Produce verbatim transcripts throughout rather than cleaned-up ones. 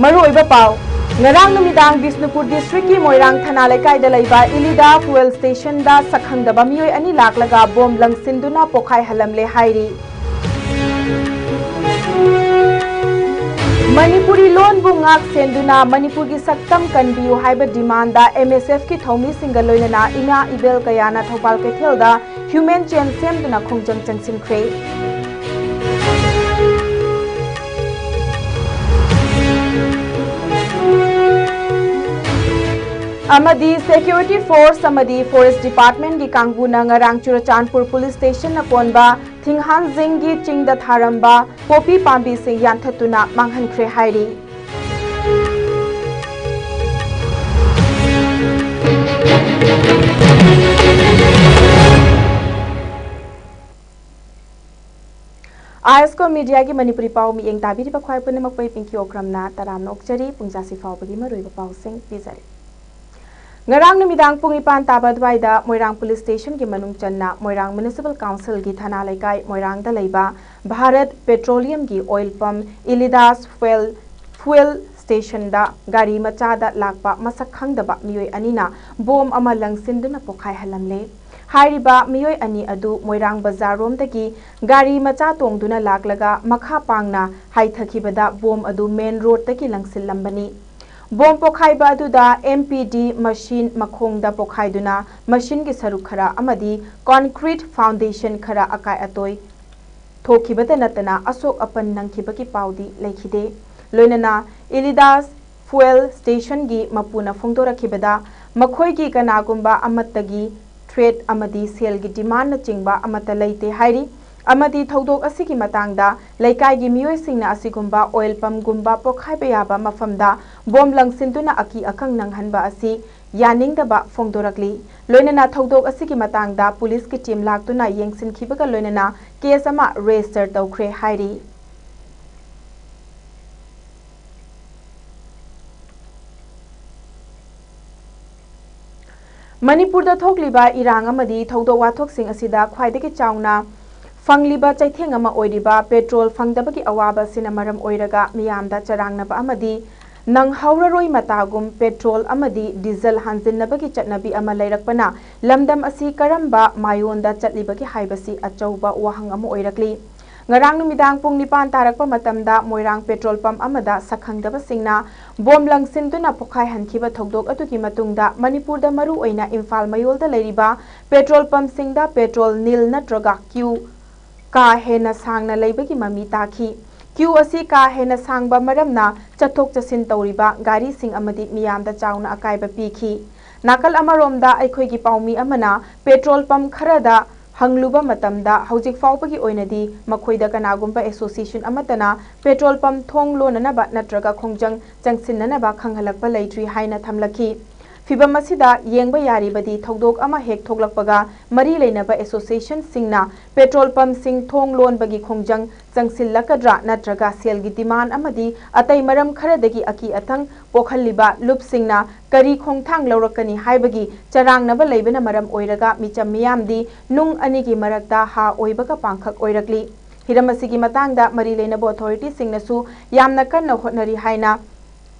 ꯃꯔꯨꯑꯣꯏꯕ ꯄꯥꯎ꯫ ꯉꯔꯥꯡ ꯅꯨꯃꯤꯗꯥꯡ ꯕꯤꯁꯅꯨꯄꯨꯔ ꯗꯤꯁꯇ꯭ꯔꯤꯛꯀꯤ ꯃꯣꯏꯔꯥꯡ ꯊꯅꯥ ꯂꯩꯀꯥꯏꯗ ꯂꯩꯕ ꯏꯂꯤꯗꯥ ꯐ꯭ꯌꯨꯑꯦꯜ ꯁ꯭ꯇꯦꯁꯟꯗ ꯁꯛꯈꯪꯗꯕ ꯃꯤꯑꯣꯏ ꯑꯅꯤ ꯂꯥꯛꯂꯒ ꯕꯣꯝ ꯂꯪꯁꯤꯟꯗꯨꯅ ꯄꯣꯈꯥꯏꯍꯜꯂꯝꯂꯦ ꯍꯥꯏꯔꯤ꯫ ꯃꯅꯤꯄꯨꯔꯤ ꯂꯣꯟꯕꯨ ꯉꯥꯛ ꯁꯦꯟꯗꯨꯅ ꯃꯅꯤꯄꯨꯔꯒꯤ ꯁꯛꯇꯝ ꯀꯟꯕꯤꯌꯨ ꯍꯥꯏꯕ ꯗꯤꯃꯥꯟꯗ ꯑꯦꯝ ꯑꯦꯁ ꯑꯦꯐꯀꯤ ꯊꯧꯃꯤꯁꯤꯡꯒ ꯂꯣꯏꯅꯅ ꯏꯃꯥ ꯏꯕꯦꯜ ꯀꯌꯥꯅ ꯊꯧꯕꯥꯜ ꯀꯩꯊꯦꯜꯗ ꯍ꯭ꯌꯨꯃꯦꯟ ꯆꯦꯟ ꯁꯦꯝꯗꯨꯅ ꯈꯣꯡꯖꯪ ꯆꯪꯁꯤꯟꯈ꯭ꯔꯦ꯫ ꯑꯃꯗꯤ ꯁꯦꯀ꯭ꯌꯨꯔꯤꯇꯤ ꯐꯣꯔꯁ ꯑꯃꯗꯤ ꯐꯣꯔꯦꯁ ꯗꯤꯄꯥꯔꯠꯃꯦꯟꯒꯤ ꯀꯥꯡꯕꯨꯅ ꯉꯔꯥꯡ ꯆꯨꯔꯆꯥꯟꯄꯨꯔ ꯄꯨꯂꯤꯁ ꯁ꯭ꯇꯦꯁꯟꯅ ꯀꯣꯟꯕ ꯊꯤꯡꯍꯥꯟꯖꯤꯡꯒꯤ ꯆꯤꯡꯗ ꯊꯥꯔꯝꯕ ꯄꯣꯄꯤ ꯄꯥꯝꯕꯤꯁꯤꯡ ꯌꯥꯟꯊꯠꯇꯨꯅ ꯃꯥꯡꯍꯟꯈ꯭ꯔꯦ ꯍꯥꯏꯔꯤ꯫ ꯑꯥꯏ ꯑꯦꯁ ꯀꯣ ꯃꯤꯗꯤꯌꯥꯒꯤ ꯃꯅꯤꯄꯨꯔꯤ ꯄꯥꯎ ꯃꯤꯠꯌꯦꯡ ꯇꯥꯕꯤꯔꯤꯕ ꯈ꯭ꯋꯥꯏ ꯄꯨꯝꯅꯃꯛꯄꯨ ꯑꯩ ꯄꯤꯡꯀꯤ ꯑꯣꯀ꯭ꯔꯝꯅ ꯇꯔꯥꯝꯅ ꯑꯣꯛꯆꯔꯤ꯫ ꯄꯨꯡꯖꯥꯁꯤ ꯐꯥꯎꯕꯒꯤ ꯃꯔꯨꯑꯣꯏꯕ ꯄꯥꯎꯁꯤꯡ ꯄꯤꯖꯔꯤ꯫ ꯉꯔꯥꯡ ꯅꯨꯃꯤꯗꯥꯡ ꯄꯨꯡ ꯅꯤꯄꯥꯟ ꯇꯥꯕ ꯑꯗꯨꯋꯥꯏꯗ ꯃꯣꯏꯔꯥꯡ ꯄꯨꯂꯤꯁ ꯁ꯭ꯇꯦꯁꯟꯒꯤ ꯃꯅꯨꯡ ꯆꯟꯅ ꯃꯣꯏꯔꯥꯡ ꯃ꯭ꯌꯨꯅꯤꯁꯤꯄꯥꯜ ꯀꯥꯎꯟꯁꯤꯜꯒꯤ ꯊꯅꯥ ꯂꯩꯀꯥꯏ ꯃꯣꯏꯔꯥꯡꯗ ꯂꯩꯕ ꯚꯥꯔꯠ ꯄꯦꯇ꯭ꯔꯣꯂꯤꯌꯝꯒꯤ ꯑꯣꯏꯜ ꯄꯝ ꯏꯂꯤꯗꯥꯁ ꯐ꯭ꯌꯨꯑꯦꯜ, ꯐ꯭ꯌꯨꯑꯦꯜ ꯁ꯭ꯇꯦꯁꯟꯗ ꯒꯥꯔꯤ ꯃꯆꯥꯗ ꯂꯥꯛꯄ ꯃꯁꯛ ꯈꯪꯗꯕ ꯃꯤꯑꯣꯏ ꯑꯅꯤꯅ ꯕꯣꯝ ꯑꯃ ꯂꯪꯁꯤꯟꯗꯨꯅ ꯄꯣꯈꯥꯏꯍꯜꯂꯝꯂꯦ꯫ ꯍꯥꯏꯔꯤꯕ ꯃꯤꯑꯣꯏ ꯑꯅꯤ ꯑꯗꯨ ꯃꯣꯏꯔꯥꯡ ꯕꯖꯥꯔꯔꯣꯝꯗꯒꯤ ꯒꯥꯔꯤ ꯃꯆꯥ ꯇꯣꯡꯗꯨꯅ ꯂꯥꯛꯂꯒ ꯃꯈꯥ ꯄꯥꯡꯅ ꯍꯥꯏꯊꯈꯤꯕꯗ ꯕꯣꯝ ꯑꯗꯨ ꯃꯦꯟ ꯔꯣꯗꯇꯒꯤ ꯂꯪꯁꯤꯜꯂꯝꯕꯅꯤ꯫ ꯕꯣꯝ ꯄꯣꯈꯥꯏꯕ ꯑꯗꯨꯗ ꯑꯦꯝ ꯄꯤ ꯗꯤ ꯃꯁꯤꯟ ꯃꯈꯣꯡꯗ ꯄꯣꯈꯥꯏꯗꯨꯅ ꯃꯁꯤꯟꯒꯤ ꯁꯔꯨꯛ ꯈꯔ ꯑꯃꯗꯤ ꯀꯣꯟꯀ꯭ꯔꯤꯠ ꯐꯥꯎꯟꯗꯦꯁꯟ ꯈꯔ ꯑꯀꯥꯏ ꯑꯇꯣꯏ ꯊꯣꯛꯈꯤꯕꯇ ꯅꯠꯇꯅ ꯑꯁꯣꯛ ꯑꯄꯟ ꯅꯪꯈꯤꯕꯒꯤ ꯄꯥꯎꯗꯤ ꯂꯩꯈꯤꯗꯦ꯫ ꯂꯣꯏꯅꯅ ꯏꯂꯤꯗꯥꯁ ꯐ꯭ꯌꯨꯑꯦꯜ ꯁ꯭ꯇꯦꯁꯟꯒꯤ ꯃꯄꯨꯅ ꯐꯣꯡꯗꯣꯔꯛꯈꯤꯕꯗ, ꯃꯈꯣꯏꯒꯤ ꯀꯅꯥꯒꯨꯝꯕ ꯑꯃꯠꯇꯒꯤ ꯊ꯭ꯔꯦꯠ ꯑꯃꯗꯤ ꯁꯦꯜꯒꯤ ꯗꯤꯃꯥꯟꯅꯆꯤꯡꯕ ꯑꯃꯠꯇ ꯂꯩꯇꯦ ꯍꯥꯏꯔꯤ꯫ ꯑꯃꯗꯤ ꯊꯧꯗꯣꯛ ꯑꯁꯤꯒꯤ ꯃꯇꯥꯡꯗ ꯂꯩꯀꯥꯏꯒꯤ ꯃꯤꯑꯣꯏꯁꯤꯡꯅ ꯑꯁꯤꯒꯨꯝꯕ ꯑꯣꯏꯜ ꯄꯝꯒꯨꯝꯕ ꯄꯣꯈꯥꯏꯕ ꯌꯥꯕ ꯃꯐꯝꯗ ꯕꯣꯝ ꯂꯪꯁꯤꯟꯗꯨꯅ ꯑꯀꯤ ꯑꯈꯪ ꯅꯪꯍꯟꯕ ꯑꯁꯤ ꯌꯥꯅꯤꯡꯗꯕ ꯐꯣꯡꯗꯣꯔꯛꯂꯤ꯫ ꯂꯣꯏꯅꯅ ꯊꯧꯗꯣꯛ ꯑꯁꯤꯒꯤ ꯃꯇꯥꯡꯗ ꯄꯨꯂꯤꯁꯀꯤ ꯇꯤꯝ ꯂꯥꯛꯇꯨꯅ ꯌꯦꯡꯁꯤꯟꯈꯤꯕꯒ ꯂꯣꯏꯅꯅ ꯀꯦꯁ ꯑꯃ ꯔꯦꯖꯤꯁꯇꯔ ꯇꯧꯈ꯭ꯔꯦ ꯍꯥꯏꯔꯤ꯫ ꯃꯅꯤꯄꯨꯔꯗ ꯊꯣꯛꯂꯤꯕ ꯏꯔꯥꯡ ꯑꯃꯗꯤ ꯊꯧꯗꯣꯛ ꯋꯥꯊꯣꯛꯁꯤꯡ ꯑꯁꯤꯗ ꯈ꯭ꯋꯥꯏꯗꯒꯤ ꯆꯥꯎꯅ ꯐꯪꯂꯤꯕ ꯆꯩꯊꯦꯡ ꯑꯃ ꯑꯣꯏꯔꯤꯕ ꯄꯦꯇ꯭ꯔꯣꯜ ꯐꯪꯗꯕꯒꯤ ꯑꯋꯥꯕ ꯑꯁꯤꯅ ꯃꯔꯝ ꯑꯣꯏꯔꯒ ꯃꯤꯌꯥꯝꯗ ꯆꯔꯥꯡꯅꯕ ꯑꯃꯗꯤ ꯅꯪꯍꯧꯔꯔꯣꯏ ꯃꯇꯥꯒꯨꯝ ꯄꯦꯇ꯭ꯔꯣꯜ ꯑꯃꯗꯤ ꯗꯤꯖꯜ ꯍꯥꯟꯖꯤꯟꯅꯕꯒꯤ ꯆꯠꯅꯕꯤ ꯑꯃ ꯂꯩꯔꯛꯄꯅ ꯂꯝꯗꯝ ꯑꯁꯤ ꯀꯔꯝꯕ ꯃꯥꯏꯑꯣꯟꯗ ꯆꯠꯂꯤꯕꯒꯦ ꯍꯥꯏꯕꯁꯤ ꯑꯆꯧꯕ ꯋꯥꯍꯪ ꯑꯃ ꯑꯣꯏꯔꯛꯂꯤ꯫ ꯉꯔꯥꯡ ꯅꯨꯃꯤꯗꯥꯡ ꯄꯨꯡ ꯅꯤꯄꯥꯟ ꯇꯥꯔꯛꯄ ꯃꯇꯝꯗ ꯃꯣꯏꯔꯥꯡ ꯄꯦꯇ꯭ꯔꯣꯜ ꯄꯝꯞ ꯑꯃꯗ ꯁꯛꯈꯪꯗꯕꯁꯤꯡꯅ ꯕꯣꯝ ꯂꯪꯁꯤꯟꯗꯨꯅ ꯄꯣꯈꯥꯏꯍꯟꯈꯤꯕ ꯊꯧꯗꯣꯛ ꯑꯗꯨꯒꯤ ꯃꯇꯨꯡꯗ ꯃꯅꯤꯄꯨꯔꯗ ꯃꯔꯨꯑꯣꯏꯅ ꯏꯝꯐꯥꯜ ꯃꯌꯣꯜꯗ ꯂꯩꯔꯤꯕ ꯄꯦꯇ꯭ꯔꯣꯜ ꯄꯝꯞꯁꯤꯡꯗ ꯄꯦꯇ꯭ꯔꯣꯜ ꯅꯤꯜ ꯅꯠꯇ꯭ꯔꯒ ꯀ꯭ꯌꯨ ꯀꯥ ꯍꯦꯟꯅ ꯁꯥꯡꯅ ꯂꯩꯕꯒꯤ ꯃꯃꯤ ꯇꯥꯈꯤ꯫ ꯀ꯭ꯌꯨ ꯑꯁꯤ ꯀꯥ ꯍꯦꯟꯅ ꯁꯥꯡꯕ ꯃꯔꯝꯅ ꯆꯠꯊꯣꯛ ꯆꯠꯁꯤꯟ ꯇꯧꯔꯤꯕ ꯒꯥꯔꯤꯁꯤꯡ ꯑꯃꯗꯤ ꯃꯤꯌꯥꯝꯗ ꯆꯥꯎꯅ ꯑꯀꯥꯏꯕ ꯄꯤꯈꯤ꯫ ꯅꯥꯀꯜ ꯑꯃꯔꯣꯝꯗ ꯑꯩꯈꯣꯏꯒꯤ ꯄꯥꯎꯃꯤ ꯑꯃꯅ ꯄꯦꯇ꯭ꯔꯣꯜ ꯄꯝꯞ ꯈꯔꯗ ꯍꯪꯂꯨꯕ ꯃꯇꯝꯗ ꯍꯧꯖꯤꯛ ꯐꯥꯎꯕꯒꯤ ꯑꯣꯏꯅꯗꯤ ꯃꯈꯣꯏꯗ ꯀꯅꯥꯒꯨꯝꯕ ꯑꯦꯁꯣꯁꯤꯌꯦꯁꯟ ꯑꯃꯠꯇꯅ ꯄꯦꯇ꯭ꯔꯣꯜ ꯄꯝꯞ ꯊꯣꯡ ꯂꯣꯟꯅꯅꯕ ꯅꯠꯇ꯭ꯔꯒ ꯈꯣꯡꯖꯪ ꯆꯪꯁꯤꯟꯅꯅꯕ ꯈꯪꯍꯜꯂꯛꯄ ꯂꯩꯇ꯭ꯔꯤ ꯍꯥꯏꯅ ꯊꯝꯂꯛꯈꯤ꯫ ꯐꯤꯚꯝ ꯑꯁꯤꯗ ꯌꯦꯡꯕ ꯌꯥꯔꯤꯕꯗꯤ ꯊꯧꯗꯣꯛ ꯑꯃ ꯍꯦꯛ ꯊꯣꯛꯂꯛꯄꯒ ꯃꯔꯤ ꯂꯩꯅꯕ ꯑꯦꯁꯣꯁꯤꯌꯦꯁꯟꯁꯤꯡꯅ ꯄꯦꯇ꯭ꯔꯣꯜ ꯄꯝꯞꯁꯤꯡ ꯊꯣꯡ ꯂꯣꯟꯕꯒꯤ ꯈꯣꯡꯖꯪ ꯆꯪꯁꯤꯜꯂꯛꯀꯗ꯭ꯔꯥ ꯅꯠꯇ꯭ꯔꯒ ꯁꯦꯜꯒꯤ ꯗꯤꯃꯥꯟ ꯑꯃꯗꯤ ꯑꯇꯩ ꯃꯔꯝ ꯈꯔꯗꯒꯤ ꯑꯀꯤ ꯑꯊꯪ ꯄꯣꯛꯍꯜꯂꯤꯕ ꯂꯨꯞꯁꯤꯡꯅ ꯀꯔꯤ ꯈꯣꯡꯊꯥꯡ ꯂꯧꯔꯛꯀꯅꯤ ꯍꯥꯏꯕꯒꯤ ꯆꯔꯥꯡꯅꯕ ꯂꯩꯕꯅ ꯃꯔꯝ ꯑꯣꯏꯔꯒ ꯃꯤꯆꯝ ꯃꯤꯌꯥꯝꯗꯤ ꯅꯨꯡ ꯑꯅꯤꯒꯤ ꯃꯔꯛꯇ ꯍꯥ ꯑꯣꯏꯕꯒ ꯄꯥꯡꯈꯛ ꯑꯣꯏꯔꯛꯂꯤ꯫ ꯍꯤꯔꯝ ꯑꯁꯤꯒꯤ ꯃꯇꯥꯡꯗ ꯃꯔꯤ ꯂꯩꯅꯕ ꯑꯣꯊꯣꯔꯤꯇꯤꯁꯤꯡꯅꯁꯨ ꯌꯥꯝꯅ ꯀꯟꯅ ꯍꯣꯠꯅꯔꯤ ꯍꯥꯏꯅ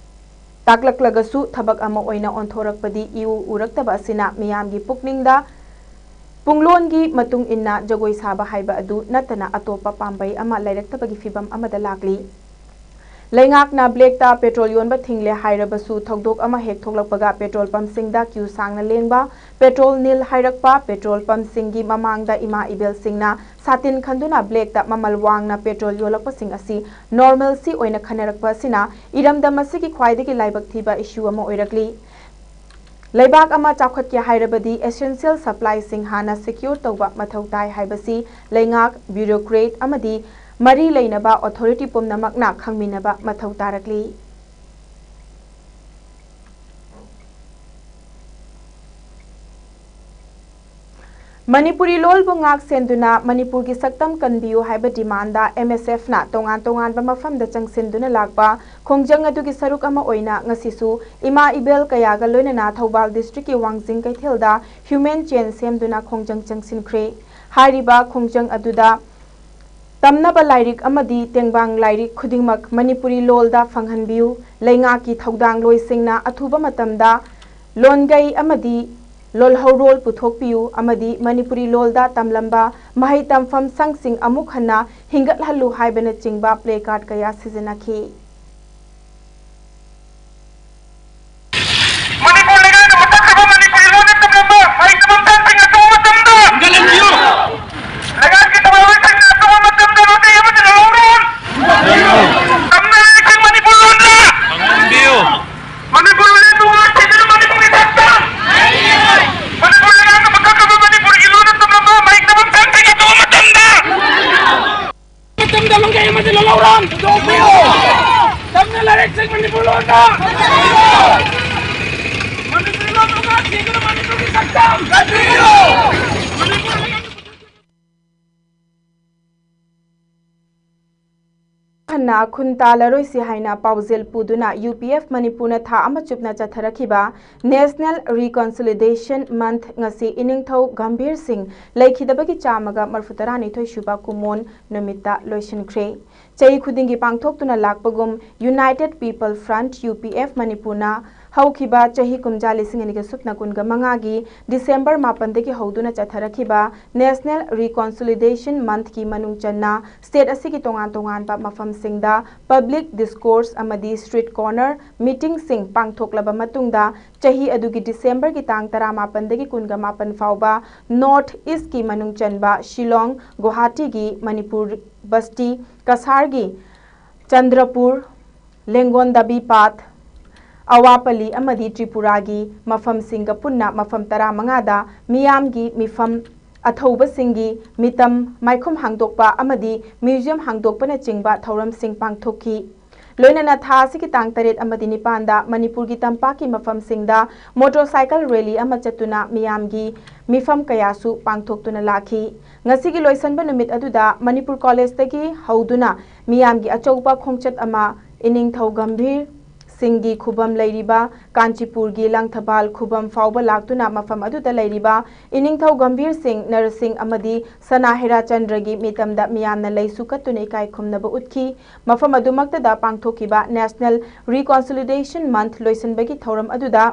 ꯇꯥꯛꯂꯛꯂꯒꯁꯨ ꯊꯕꯛ ꯑꯃ ꯑꯣꯏꯅ ꯑꯣꯟꯊꯣꯔꯛꯄꯗꯤ ꯏꯎ ꯎꯔꯛꯇꯕ ꯑꯁꯤꯅ ꯃꯤꯌꯥꯝꯒꯤ ꯄꯨꯛꯅꯤꯡꯗ ꯄꯨꯡꯂꯣꯟꯒꯤ ꯃꯇꯨꯡ ꯏꯟꯅ ꯖꯒꯣꯏ ꯁꯥꯕ ꯍꯥꯏꯕ ꯑꯗꯨ ꯅꯠꯇꯅ ꯑꯇꯣꯞꯄ ꯄꯥꯝꯕꯩ ꯑꯃ ꯂꯩꯔꯛꯇꯕꯒꯤ ꯐꯤꯚꯝ ꯑꯃꯗ ꯂꯥꯛꯂꯤ꯫ ꯂꯩꯉꯥꯛꯅ ꯕ꯭ꯂꯦꯛꯇ ꯄꯦꯇ꯭ꯔꯣꯜ ꯌꯣꯟꯕ ꯊꯤꯡꯂꯦ ꯍꯥꯏꯔꯕꯁꯨ ꯊꯧꯗꯣꯛ ꯑꯃ ꯍꯦꯛ ꯊꯣꯛꯂꯛꯄꯒ ꯄꯦꯇ꯭ꯔꯣꯜ ꯄꯝꯞꯁꯤꯡꯗ ꯀ꯭ꯌꯨ ꯁꯥꯡꯅ ꯂꯦꯡꯕ, ꯄꯦꯇ꯭ꯔꯣꯜ ꯅꯤꯜ ꯍꯥꯏꯔꯛꯄ, ꯄꯦꯇ꯭ꯔꯣꯜ ꯄꯝꯞꯁꯤꯡꯒꯤ ꯃꯃꯥꯡꯗ ꯏꯃꯥ ꯏꯕꯦꯜꯁꯤꯡꯅ ꯁꯥꯇꯤꯟ ꯈꯟꯗꯨꯅ ꯕ꯭ꯂꯦꯛꯇ ꯃꯃꯜ ꯋꯥꯡꯅ ꯄꯦꯇ꯭ꯔꯣꯜ ꯌꯣꯜꯂꯛꯄꯁꯤꯡ ꯑꯁꯤ ꯅꯣꯔꯃꯦꯜꯁꯤ ꯑꯣꯏꯅ ꯈꯟꯅꯔꯛꯄ ꯑꯁꯤꯅ ꯏꯔꯝꯗꯝ ꯑꯁꯤꯒꯤ ꯈ꯭ꯋꯥꯏꯗꯒꯤ ꯂꯥꯏꯕꯛ ꯊꯤꯕ ꯏꯁꯨ ꯑꯃ ꯑꯣꯏꯔꯛꯂꯤ꯫ ꯂꯩꯕꯥꯛ ꯑꯃ ꯆꯥꯎꯈꯠꯀꯦ ꯍꯥꯏꯔꯕꯗꯤ ꯑꯦꯁꯦꯟꯁꯤꯌꯦꯜ ꯁꯄ꯭ꯂꯥꯏꯁꯤꯡ ꯍꯥꯟꯅ ꯁꯦꯀ꯭ꯌꯣꯔ ꯇꯧꯕ ꯃꯊꯧ ꯇꯥꯏ ꯍꯥꯏꯕꯁꯤ ꯂꯩꯉꯥꯛ, ꯕ꯭ꯌꯨꯔꯣꯀ꯭ꯔꯦꯠ ꯑꯃꯗꯤ ꯃꯔꯤ ꯂꯩꯅꯕ ꯑꯣꯊꯣꯔꯤꯇꯤ ꯄꯨꯝꯅꯃꯛꯅ ꯈꯪꯃꯤꯟꯅꯕ ꯃꯊꯧ ꯇꯥꯔꯛꯂꯤ꯫ ꯃꯅꯤꯄꯨꯔꯤ ꯂꯣꯜꯕꯨ ꯉꯥꯛ ꯁꯦꯟꯗꯨꯅ ꯃꯅꯤꯄꯨꯔꯒꯤ ꯁꯛꯇꯝ ꯀꯟꯕꯤꯌꯨ ꯍꯥꯏꯕ ꯗꯤꯃꯥꯟꯗ ꯑꯦꯝ ꯑꯦꯁ ꯑꯦꯐꯅ ꯇꯣꯉꯥꯟ ꯇꯣꯉꯥꯟꯕ ꯃꯐꯝꯗ ꯆꯪꯁꯤꯟꯗꯨꯅ ꯂꯥꯛꯄ ꯈꯣꯡꯖꯪ ꯑꯗꯨꯒꯤ ꯁꯔꯨꯛ ꯑꯃ ꯑꯣꯏꯅ ꯉꯁꯤꯁꯨ ꯏꯃꯥ ꯏꯕꯦꯜ ꯀꯌꯥꯒ ꯂꯣꯏꯅꯅ ꯊꯧꯕꯥꯜ ꯗꯤꯁꯇ꯭ꯔꯤꯛꯀꯤ ꯋꯥꯡꯖꯤꯡ ꯀꯩꯊꯦꯜꯗ ꯍ꯭ꯌꯨꯃꯦꯟ ꯆꯦꯟ ꯁꯦꯝꯗꯨꯅ ꯈꯣꯡꯖꯪ ꯆꯪꯁꯤꯟꯈ꯭ꯔꯦ꯫ ꯍꯥꯏꯔꯤꯕ ꯈꯣꯡꯖꯪ ꯑꯗꯨꯗ ꯇꯝꯅꯕ ꯂꯥꯏꯔꯤꯛ ꯑꯃꯗꯤ ꯇꯦꯡꯕꯥꯡ ꯂꯥꯏꯔꯤꯛ ꯈꯨꯗꯤꯡꯃꯛ ꯃꯅꯤꯄꯨꯔꯤ ꯂꯣꯜꯗ ꯐꯪꯍꯟꯕꯤꯌꯨ꯫ ꯂꯩꯉꯥꯛꯀꯤ ꯊꯧꯗꯥꯡꯂꯣꯏꯁꯤꯡꯅ ꯑꯊꯨꯕ ꯃꯇꯝꯗ ꯂꯣꯟꯒꯩ ꯑꯃꯗꯤ ꯂꯣꯜꯍꯧꯔꯣꯜ ꯄꯨꯊꯣꯛꯄꯤꯌꯨ ꯑꯃꯗꯤ ꯃꯅꯤꯄꯨꯔꯤ ꯂꯣꯜꯗ ꯇꯝꯂꯝꯕ ꯃꯍꯩ ꯇꯝꯐꯝ ꯁꯪꯁꯤꯡ ꯑꯃꯨꯛ ꯍꯟꯅ ꯍꯤꯡꯒꯠꯍꯜꯂꯨ ꯍꯥꯏꯕꯅꯆꯤꯡꯕ placard ꯀꯌꯥ ꯁꯤꯖꯤꯟꯅꯈꯤ꯫ ꯃꯅꯤꯄꯨꯔ ꯂꯩꯉꯥꯛꯅ ꯃꯨꯠꯊꯠꯈ꯭ꯔꯕ ꯃꯅꯤꯄꯨꯔꯤ ꯂꯣꯟꯗ ꯇꯝꯂꯝꯕ ꯃꯍꯩ ꯇꯝꯐꯝ ꯁꯪꯁꯤꯡ ꯑꯊꯨꯕ ꯃꯇꯝꯗ ꯍꯤꯡꯒꯠꯍꯟꯕꯤꯌꯨ꯫ ꯂꯩꯉꯥꯛꯀꯤ ꯊꯧꯔꯝꯁꯤꯡꯅ ꯑꯊꯨꯕ ꯃꯇꯝꯗ ꯂꯣꯟꯗ ꯑꯃꯗꯤ ꯂꯧꯍꯧꯔꯣꯜ ꯇꯝꯅꯔꯤꯕꯁꯤꯡ ꯃꯅꯤꯄꯨꯔ ꯂꯣꯟꯗ ꯐꯪꯍꯟꯕꯤꯌꯨ꯫ ꯃꯅꯤꯄꯨꯔ ꯂꯣꯟ ꯇꯣꯉꯥꯟ ꯊꯤꯗꯨꯅ ꯃꯅꯤꯄꯨꯔꯒꯤ ꯁꯛꯇꯝ ꯃꯅꯤꯄꯨꯔ ꯂꯩꯉꯥꯛꯅ ꯃꯨꯠꯊꯠꯈ꯭ꯔꯕ ꯃꯅꯤꯄꯨꯔꯒꯤ ꯂꯣꯟꯗ ꯇꯝꯂꯝꯕ ꯃꯍꯩ ꯇꯝꯐꯝ ꯁꯪꯁꯤꯡ ꯑꯊꯨꯕ ꯃꯇꯝꯗ ꯃꯇꯝꯗ ꯂꯣꯟꯒꯩ ꯑꯃꯗꯤ ꯂꯣꯜꯍꯧꯔꯣꯜ ꯄꯨꯊꯣꯛꯄꯤꯌꯨ꯫ ꯇꯝꯅ ꯂꯥꯏꯔꯤꯛꯁꯤꯡ ꯃꯅꯤꯄꯨꯔ ꯂꯣꯟꯗ ꯃꯅꯤꯄꯨꯔ ꯂꯣꯟ ꯇꯣꯉꯥꯟ ꯊꯤꯗꯨꯅ ꯃꯅꯤꯄꯨꯔꯒꯤ ꯁꯛꯇꯝ ꯃꯅꯤꯄꯨꯔ ꯍꯟꯅ ꯈꯨꯟ ꯇꯥꯂꯔꯣꯏꯁꯤ ꯍꯥꯏꯅ ꯄꯥꯎꯖꯦꯜ ꯄꯨꯗꯨꯅ ꯌꯨ ꯄꯤ ꯑꯦꯐ ꯃꯅꯤꯄꯨꯔꯅ ꯊꯥ ꯑꯃ ꯆꯨꯞꯅ ꯆꯠꯊꯔꯛꯈꯤꯕ National Reconciliation Month ꯉꯁꯤ ꯏꯅꯤꯡꯊꯧ ꯒꯝꯚꯤꯔ ꯁꯤꯡ ꯂꯩꯈꯤꯗꯕꯒꯤ ꯆꯥꯝꯃꯒ ꯃꯔꯤꯐꯨ ꯇꯔꯥꯅꯤꯊꯣꯏ ꯁꯨꯕ ꯀꯨꯃꯣꯟ ꯅꯨꯃꯤꯠꯇ ꯂꯣꯏꯁꯤꯟꯈ꯭ꯔꯦ꯫ ꯆꯍꯤ ꯈꯨꯗꯤꯡꯒꯤ ꯄꯥꯡꯊꯣꯛꯇꯨꯅ ꯂꯥꯛꯄꯒꯨꯝ United People Front, U P F ꯃꯅꯤꯄꯨꯔꯅ ꯍꯧꯈꯤꯕ ꯆꯍꯤ ꯀꯨꯝꯖꯥ ꯂꯤꯁꯤꯡ ꯑꯅꯤꯒ ꯁꯨꯞꯅ ꯀꯨꯟꯒ ꯃꯉꯥꯒꯤ ꯗꯤꯁꯦꯝꯕꯔ ꯃꯥꯄꯟꯗꯒꯤ ꯍꯧꯗꯨꯅ ꯆꯠꯊꯔꯛꯈꯤꯕ National Reconciliation Monthꯀꯤ ꯃꯅꯨꯡ ꯆꯟꯅ state ꯑꯁꯤꯒꯤ ꯇꯣꯉꯥꯟ ꯇꯣꯉꯥꯟꯕ ꯃꯐꯝꯁꯤꯡꯗ public discourse ꯑꯃꯗꯤ street corner meetingꯁꯤꯡ ꯄꯥꯡꯊꯣꯛꯂꯕ ꯃꯇꯨꯡꯗ ꯆꯍꯤ ꯑꯗꯨꯒꯤ ꯗꯤꯁꯦꯝꯕꯔꯒꯤ ꯇꯥꯡ ꯇꯔꯥꯃꯥꯄꯟꯗꯒꯤ ꯀꯨꯟꯒ ꯃꯥꯄꯟ ꯐꯥꯎꯕ North Eastꯀꯤ ꯃꯅꯨꯡ ꯆꯟꯕ ꯁꯤꯂꯣꯡ, ꯒꯨꯋꯥꯍꯥꯇꯤꯒꯤ ꯃꯅꯤꯄꯨꯔ ꯕꯁꯇꯤ, ꯀꯁꯥꯔꯒꯤ ꯆꯟꯗ꯭ꯔꯄꯨꯔ, ꯂꯦꯡꯒꯣꯟꯗꯕꯤ ꯄꯥꯠ, ꯑꯋꯥꯄꯜꯂꯤ ꯑꯃꯗꯤ ꯇ꯭ꯔꯤꯄꯨꯔꯥꯒꯤ ꯃꯐꯝꯁꯤꯡꯒ ꯄꯨꯟꯅ ꯃꯐꯝ ꯇꯔꯥꯃꯉꯥꯗ ꯃꯤꯌꯥꯝꯒꯤ ꯃꯤꯐꯝ, ꯑꯊꯧꯕꯁꯤꯡꯒꯤ ꯃꯤꯇꯝ, ꯃꯥꯏꯈꯨꯝ ꯍꯥꯡꯗꯣꯛꯄ ꯑꯃꯗꯤ museum ꯍꯥꯡꯗꯣꯛꯄꯅꯆꯤꯡꯕ ꯊꯧꯔꯝꯁꯤꯡ ꯄꯥꯡꯊꯣꯛꯈꯤ꯫ ꯂꯣꯏꯅꯅ ꯊꯥ ꯑꯁꯤꯒꯤ ꯇꯥꯡ ꯇꯔꯦꯠ ꯑꯃꯗꯤ ꯅꯤꯄꯥꯟꯗ ꯃꯅꯤꯄꯨꯔꯒꯤ ꯇꯝꯄꯥꯛꯀꯤ ꯃꯐꯝꯁꯤꯡꯗ motorcycle rally ꯑꯃ ꯆꯠꯇꯨꯅ ꯃꯤꯌꯥꯝꯒꯤ ꯃꯤꯐꯝ ꯀꯌꯥꯁꯨ ꯄꯥꯡꯊꯣꯛꯇꯨꯅ ꯂꯥꯛꯈꯤ꯫ ꯉꯁꯤꯒꯤ ꯂꯣꯏꯁꯟꯕ ꯅꯨꯃꯤꯠ ꯑꯗꯨꯗ ꯃꯅꯤꯄꯨꯔ ꯀꯣꯂꯦꯖꯇꯒꯤ ꯍꯧꯗꯨꯅ ꯃꯤꯌꯥꯝꯒꯤ ꯑꯆꯧꯕ ꯈꯣꯡꯆꯠ ꯑꯃ ꯏꯅꯤꯡꯊꯧ ꯒꯝꯚꯤꯔ ꯁꯤꯡꯒꯤ ꯈꯨꯕꯝ ꯂꯩꯔꯤꯕ ꯀꯥꯟꯆꯤꯄꯨꯔꯒꯤ ꯂꯪꯊꯕꯥꯜ ꯈꯨꯕꯝ ꯐꯥꯎꯕ ꯂꯥꯛꯇꯨꯅ ꯃꯐꯝ ꯑꯗꯨꯗ ꯂꯩꯔꯤꯕ ꯏꯅꯤꯡꯊꯧ ꯒꯝꯚꯤꯔ ꯁꯤꯡ, ꯅꯔꯁꯤꯡ ꯑꯃꯗꯤ ꯁꯅꯥ ꯍꯦꯔꯥꯆꯟꯗ꯭ꯔꯒꯤ ꯃꯤꯇꯝꯗ ꯃꯤꯌꯥꯝꯅ ꯂꯩꯁꯨ ꯀꯠꯇꯨꯅ ꯏꯀꯥꯏ ꯈꯨꯝꯅꯕ ꯎꯠꯈꯤ꯫ ꯃꯐꯝ ꯑꯗꯨꯃꯛꯇꯗ ꯄꯥꯡꯊꯣꯛꯈꯤꯕ National Reconciliation Month ꯂꯣꯏꯁꯤꯟꯕꯒꯤ ꯊꯧꯔꯝ ꯑꯗꯨꯗ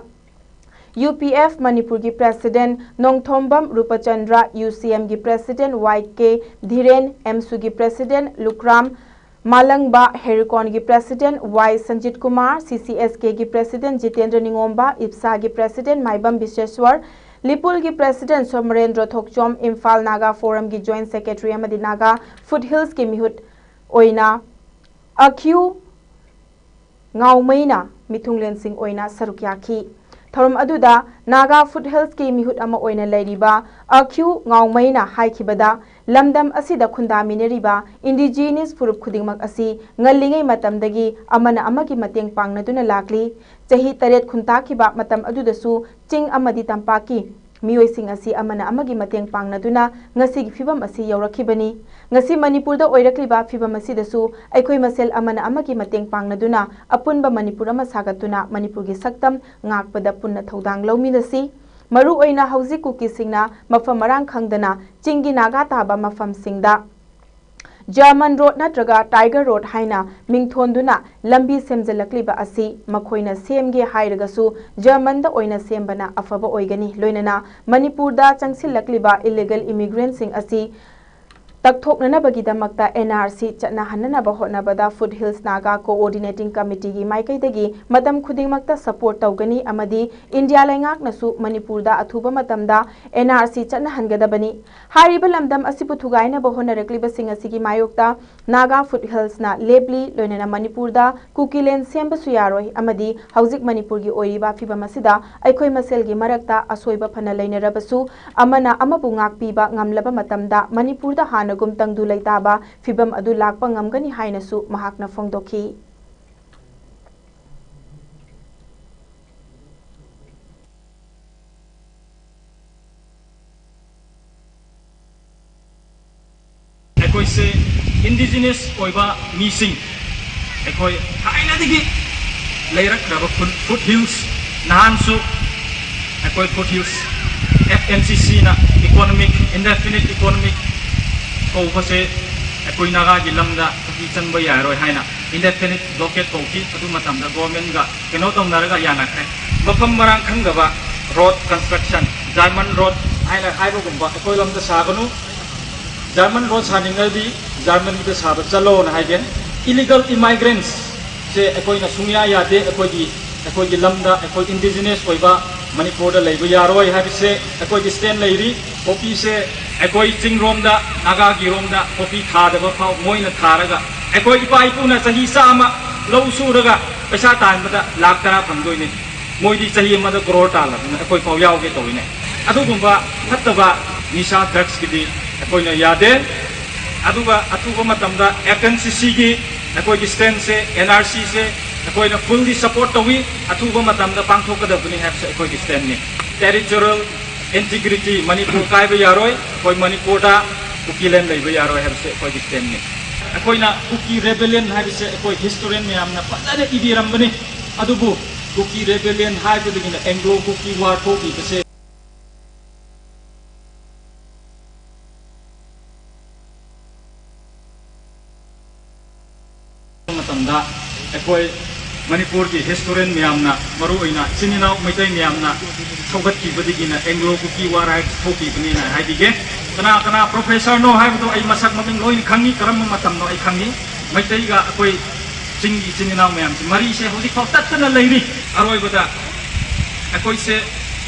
UPF ꯃꯅꯤꯄꯨꯔꯒꯤ President Nongthombam ꯔꯨꯄꯆꯟꯗ꯭ꯔ, UCMꯒꯤ President Y K ꯙꯤꯔꯦꯟ, AMSUꯒꯤ President ꯂꯨꯀ꯭ꯔꯥꯝ ꯃꯥꯂꯪꯕ, ꯍꯦꯔꯤꯀꯣꯟꯒꯤ President Y Sanjit Kumar, CCSKꯒꯤ President Jitendra ꯅꯤꯉꯣꯝꯕ, IPSAꯒꯤ President ꯃꯥꯏꯕꯝ ꯕꯤꯁꯦꯁ꯭ꯋꯔ, ꯂꯤꯄꯨꯜꯒꯤ President ꯁꯣꯃꯔꯦꯟꯗ꯭ꯔ ꯊꯣꯛꯆꯣꯝ, ꯏꯝꯐꯥꯜ ꯅꯥꯒꯥ ꯐꯣꯔꯝꯒꯤ Joint Secretary ꯑꯃꯗꯤ ꯅꯥꯒꯥ ꯐꯨꯠ ꯍꯤꯜꯁꯀꯤ ꯃꯤꯍꯨꯠ ꯑꯣꯏꯅ ꯑꯈ꯭ꯌꯨ ꯉꯥꯎꯃꯩꯅ ꯃꯤꯊꯨꯡꯂꯦꯟꯁꯤꯡ ꯑꯣꯏꯅ ꯁꯔꯨꯛ ꯌꯥꯈꯤ꯫ ꯊꯧꯔꯝ ꯑꯗꯨꯗ ꯅꯥꯒꯥ ꯐꯨꯠ ꯍꯤꯜꯁꯀꯤ ꯃꯤꯍꯨꯠ ꯑꯃ ꯑꯣꯏꯅ ꯂꯩꯔꯤꯕ ꯑꯈ꯭ꯌꯨ ꯉꯥꯎꯃꯩꯅ ꯍꯥꯏꯈꯤꯕꯗ, ꯂꯝꯗꯝ ꯑꯁꯤꯗ ꯈꯨꯟꯗꯥꯃꯤꯟꯅꯔꯤꯕ indigenous ꯐꯨꯔꯨꯞ ꯈꯨꯗꯤꯡꯃꯛ ꯑꯁꯤ ꯉꯜꯂꯤꯉꯩ ꯃꯇꯝꯗꯒꯤ ꯑꯃꯅ ꯑꯃꯒꯤ ꯃꯇꯦꯡ ꯄꯥꯡꯅꯗꯨꯅ ꯂꯥꯛꯂꯤ꯫ ꯆꯍꯤ ꯇꯔꯦꯠ ꯈꯨꯟꯇꯥꯈꯤꯕ ꯃꯇꯝ ꯑꯗꯨꯗꯁꯨ ꯆꯤꯡ ꯑꯃꯗꯤ ꯇꯝꯄꯥꯛꯀꯤ ꯃꯤꯑꯣꯏꯁꯤꯡ ꯑꯁꯤ ꯑꯃꯅ ꯑꯃꯒꯤ ꯃꯇꯦꯡ ꯄꯥꯡꯅꯗꯨꯅ ꯉꯁꯤꯒꯤ ꯐꯤꯚꯝ ꯑꯁꯤ ꯌꯧꯔꯛꯈꯤꯕꯅꯤ꯫ ꯉꯁꯤ ꯃꯅꯤꯄꯨꯔꯗ ꯑꯣꯏꯔꯛꯂꯤꯕ ꯐꯤꯚꯝ ꯑꯁꯤꯗꯁꯨ ꯑꯩꯈꯣꯏ ꯃꯁꯦꯜ ꯑꯃꯅ ꯑꯃꯒꯤ ꯃꯇꯦꯡ ꯄꯥꯡꯅꯗꯨꯅ ꯑꯄꯨꯟꯕ ꯃꯅꯤꯄꯨꯔ ꯑꯃ ꯁꯥꯒꯠꯇꯨꯅ ꯃꯅꯤꯄꯨꯔꯒꯤ ꯁꯛꯇꯝ ꯉꯥꯛꯄꯗ ꯄꯨꯟꯅ ꯊꯧꯗꯥꯡ ꯂꯧꯃꯤꯟꯅꯁꯤ꯫ ꯃꯔꯨꯑꯣꯏꯅ ꯍꯧꯖꯤꯛ ꯀꯨꯀꯤꯁꯤꯡꯅ ꯃꯐꯝ ꯃꯔꯥꯡ ꯈꯪꯗꯅ ꯆꯤꯡꯒꯤ ꯅꯥꯒꯥ ꯇꯥꯕ ꯃꯐꯝꯁꯤꯡꯗ German Road ꯅꯠꯇ꯭ꯔꯒ Tiger Road ꯍꯥꯏꯅ ꯃꯤꯡꯊꯣꯟꯗꯨꯅ ꯂꯝꯕꯤ ꯁꯦꯝꯖꯤꯜꯂꯛꯂꯤꯕ ꯑꯁꯤ ꯃꯈꯣꯏꯅ ꯁꯦꯝꯒꯦ ꯍꯥꯏꯔꯒꯁꯨ ꯖꯔꯃꯟꯗ ꯑꯣꯏꯅ ꯁꯦꯝꯕꯅ ꯑꯐꯕ ꯑꯣꯏꯒꯅꯤ꯫ ꯂꯣꯏꯅꯅ ꯃꯅꯤꯄꯨꯔꯗ ꯆꯪꯁꯤꯜꯂꯛꯂꯤꯕ illegal immigrantꯁꯤꯡ ꯑꯁꯤ ꯇꯛꯊꯣꯛꯅꯅꯕꯒꯤꯗꯃꯛꯇ NRC ꯆꯠꯅꯍꯟꯅꯅꯕ ꯍꯣꯠꯅꯕꯗ Foot Hills Naga Coordinating Committeeꯒꯤ ꯃꯥꯏꯀꯩꯗꯒꯤ ꯃꯇꯝ ꯈꯨꯗꯤꯡꯃꯛꯇ support ꯇꯧꯒꯅꯤ ꯑꯃꯗꯤ ꯏꯟꯗꯤꯌꯥ ꯂꯩꯉꯥꯛꯅꯁꯨ ꯃꯅꯤꯄꯨꯔꯗ ꯑꯊꯨꯕ ꯃꯇꯝꯗ NRC ꯆꯠꯅꯍꯟꯒꯗꯕꯅꯤ꯫ ꯍꯥꯏꯔꯤꯕ ꯂꯝꯗꯝ ꯑꯁꯤꯕꯨ ꯊꯨꯒꯥꯏꯅꯕ ꯍꯣꯠꯅꯔꯛꯂꯤꯕꯁꯤꯡ ꯑꯁꯤꯒꯤ ꯃꯥꯌꯣꯛꯇ Naga Foot Hillsꯅ ꯂꯦꯞꯂꯤ꯫ ꯂꯣꯏꯅꯅ ꯃꯅꯤꯄꯨꯔꯗ Kukiland ꯁꯦꯝꯕꯁꯨ ꯌꯥꯔꯣꯏ ꯑꯃꯗꯤ ꯍꯧꯖꯤꯛ ꯃꯅꯤꯄꯨꯔꯒꯤ ꯑꯣꯏꯔꯤꯕ ꯐꯤꯕꯝ ꯑꯁꯤꯗ ꯑꯩꯈꯣꯏ ꯃꯁꯦꯜꯒꯤ ꯃꯔꯛꯇ ꯑꯁꯣꯏꯕ ꯐꯅ ꯂꯩꯅꯔꯕꯁꯨ ꯑꯃꯅ ꯑꯃꯕꯨ ꯉꯥꯛꯄꯤꯕ ꯉꯝꯂꯕ ꯃꯇꯝꯗ ꯃꯅꯤꯄꯨꯔꯗ ꯍꯥꯟꯅꯒꯨꯝ ꯇꯪꯗꯨ ꯂꯩꯇꯥꯕ ꯐꯤꯕꯝ ꯑꯗꯨ ꯂꯥꯛꯄ ꯉꯝꯒꯅꯤ ꯍꯥꯏꯅꯁꯨ ꯃꯍꯥꯛꯅ ꯐꯣꯡꯗꯣꯛꯈꯤ꯫ ꯑꯩꯈꯣꯏꯁꯦ indigenous ꯑꯣꯏꯕ ꯃꯤꯁꯤꯡ, ꯑꯩꯈꯣꯏ ꯊꯥꯏꯅꯗꯒꯤ ꯂꯩꯔꯛꯂꯕ ꯐꯨꯠ ꯍꯤꯜꯁ, ꯅꯍꯥꯟꯁꯨ ꯑꯩꯈꯣꯏ food hills, F N C ꯁꯤꯅ ꯏꯀꯣꯅꯣꯃꯤꯛ, ꯏꯟꯗꯦꯐꯤꯅꯤꯠ ꯏꯀꯣꯅꯣꯃꯤꯛ ꯀꯧꯕꯁꯦ ꯑꯩꯈꯣꯏ ꯅꯥꯒꯥꯒꯤ ꯂꯝꯗ ꯆꯪꯕ ꯌꯥꯔꯣꯏ ꯍꯥꯏꯅ ꯏꯟꯗꯦꯐꯤꯅꯤꯠ ꯕ꯭ꯂꯣꯀꯦꯠ ꯀꯧꯈꯤ꯫ ꯑꯗꯨ ꯃꯇꯝꯗ ꯒꯣꯔꯃꯦꯟꯒ ꯀꯩꯅꯣ ꯇꯧꯅꯔꯒ ꯌꯥꯅꯈ꯭ꯔꯦ꯫ ꯃꯐꯝ ꯃꯔꯥꯡ ꯈꯪꯗꯕ ꯔꯣꯗ ꯀꯟꯁꯇ꯭ꯔꯛꯁꯟ, ꯖꯔꯃꯟ ꯔꯣꯗ ꯍꯥꯏꯅ ꯍꯥꯏꯕꯒꯨꯝꯕ ꯑꯩꯈꯣꯏ ꯂꯝꯗ ꯁꯥꯒꯅꯨ꯫ ꯖꯔꯃꯟ ꯔꯣꯗ ꯁꯥꯅꯤꯡꯉꯗꯤ ꯖꯔꯃꯅꯤꯗ ꯁꯥꯕ ꯆꯠꯂꯣꯅ ꯍꯥꯏꯒꯦ꯫ ꯏꯂꯤꯒꯜ ꯏꯃꯥꯏꯒ꯭ꯔꯦꯟꯁ ꯁꯦ ꯑꯩꯈꯣꯏꯅ ꯁꯨꯡꯌꯥ ꯌꯥꯗꯦ꯫ ꯑꯩꯈꯣꯏꯒꯤ ꯑꯩꯈꯣꯏꯒꯤ ꯂꯝꯗ ꯑꯩꯈꯣꯏ ꯏꯟꯗꯤꯖꯤꯅꯁ ꯑꯣꯏꯕ ꯃꯅꯤꯄꯨꯔꯗ ꯂꯩꯕ ꯌꯥꯔꯣꯏ ꯍꯥꯏꯕꯁꯦ ꯑꯩꯈꯣꯏꯒꯤ ꯁ꯭ꯇꯦꯟ ꯂꯩꯔꯤ꯫ ꯄꯣꯄꯤꯁꯦ ꯑꯩꯈꯣꯏ ꯆꯤꯡꯔꯣꯝꯗ, ꯅꯥꯒꯥꯒꯤ ꯔꯣꯝꯗ ꯄꯣꯄꯤ ꯊꯥꯗꯕ ꯐꯥꯎ ꯃꯣꯏꯅ ꯊꯥꯔꯒ ꯑꯩꯈꯣꯏ ꯏꯄꯥ ꯏꯄꯨꯅ ꯆꯍꯤ ꯆꯥꯝꯃ ꯂꯧ ꯁꯨꯔꯒ ꯄꯩꯁꯥ ꯇꯥꯟꯕꯗ ꯂꯥꯛ ꯇꯔꯥ ꯐꯪꯗꯣꯏꯅꯤ꯫ ꯃꯣꯏꯗꯤ ꯆꯍꯤ ꯑꯃꯗ ꯀ꯭ꯔꯣꯔ ꯇꯥꯜꯂꯕꯅꯤꯅ ꯑꯩꯈꯣꯏ ꯐꯥꯎ ꯌꯥꯎꯒꯦ ꯇꯧꯋꯤꯅꯦ꯫ ꯑꯗꯨꯒꯨꯝꯕ ꯐꯠꯇꯕ ꯅꯤꯁꯥ ꯗ꯭ꯔꯒꯁꯀꯤꯗꯤ ꯑꯩꯈꯣꯏꯅ ꯌꯥꯗꯦ꯫ ꯑꯗꯨꯒ ꯑꯊꯨꯕ ꯃꯇꯝꯗ ꯑꯦꯐ ꯑꯦꯟ ꯁꯤ ꯁꯤꯒꯤ ꯑꯩꯈꯣꯏꯒꯤ ꯁ꯭ꯇꯦꯟꯁꯦ, ꯑꯦꯟ ꯑꯥꯔ ꯁꯤꯁꯦ ꯑꯩꯈꯣꯏꯅ ꯐꯨꯜꯂꯤ ꯁꯄꯣꯔꯠ ꯇꯧꯏ꯫ ꯑꯊꯨꯕ ꯃꯇꯝꯗ ꯄꯥꯡꯊꯣꯛꯀꯗꯕꯅꯤ ꯍꯥꯏꯕꯁꯦ ꯑꯩꯈꯣꯏꯒꯤ ꯁ꯭ꯇꯦꯟꯅꯤ꯫ ꯇꯦꯔꯤꯇꯣꯔꯤꯌꯦꯜ ꯏꯟꯇꯤꯒ꯭ꯔꯤꯇꯤ ꯃꯅꯤꯄꯨꯔ ꯀꯥꯏꯕ ꯌꯥꯔꯣꯏ, ꯑꯩꯈꯣꯏ ꯃꯅꯤꯄꯨꯔꯗ ꯀꯨꯀꯤꯂꯦꯟ ꯂꯩꯕ ꯌꯥꯔꯣꯏ ꯍꯥꯏꯕꯁꯦ ꯑꯩꯈꯣꯏꯒꯤ ꯁ꯭ꯇꯦꯟꯅꯤ꯫ ꯑꯩꯈꯣꯏꯅ ꯀꯨꯀꯤ ꯔꯦꯕꯦꯂꯤꯌꯟ ꯍꯥꯏꯕꯁꯦ ꯑꯩꯈꯣꯏ ꯍꯤꯁꯇꯣꯔꯤꯌꯟ ꯃꯌꯥꯝꯅ ꯐꯖꯅ ꯏꯕꯤꯔꯝꯕꯅꯤ꯫ ꯑꯗꯨꯕꯨ ꯀꯨꯀꯤ ꯔꯦꯕꯦꯂꯤꯌꯟ ꯍꯥꯏꯕꯗꯒꯤꯅ ꯑꯦꯡꯒ꯭ꯂꯣ ꯀꯨꯀꯤ ꯋꯥꯔ ꯊꯣꯛꯈꯤꯕꯁꯦ ꯃꯇꯝꯗ ꯑꯩꯈꯣꯏ ꯃꯅꯤꯄꯨꯔꯒꯤ ꯍꯤꯁꯇꯣꯔꯤꯌꯟ ꯃꯌꯥꯝꯅ, ꯃꯔꯨꯑꯣꯏꯅ ꯏꯆꯤꯟ ꯏꯅꯥꯎ ꯃꯩꯇꯩ ꯃꯌꯥꯝꯅ ꯁꯧꯒꯠꯈꯤꯕꯗꯒꯤꯅ ꯑꯦꯡꯒ꯭ꯂꯣ ꯀꯨꯀꯤ ꯋꯥꯔ ꯍꯥꯏꯕꯁꯤ ꯊꯣꯛꯈꯤꯕꯅꯤꯅ ꯍꯥꯏꯕꯤꯒꯦ꯫ ꯀꯅꯥ ꯀꯅꯥ ꯄ꯭ꯔꯣꯐꯦꯁꯔꯅꯣ ꯍꯥꯏꯕꯗꯣ ꯑꯩ ꯃꯁꯛ ꯃꯃꯤꯡ ꯂꯣꯏꯅ ꯈꯪꯉꯤ, ꯀꯔꯝꯕ ꯃꯇꯝꯅꯣ ꯑꯩ ꯈꯪꯉꯤ꯫ ꯃꯩꯇꯩꯒ ꯑꯩꯈꯣꯏ ꯆꯤꯡꯒꯤ ꯏꯆꯤꯟ ꯏꯅꯥꯎ ꯃꯌꯥꯝꯁꯤ ꯃꯔꯤꯁꯦ ꯍꯧꯖꯤꯛꯐꯥꯎ ꯇꯠꯇꯅ ꯂꯩꯔꯤ꯫ ꯑꯔꯣꯏꯕꯗ ꯑꯩꯈꯣꯏꯁꯦ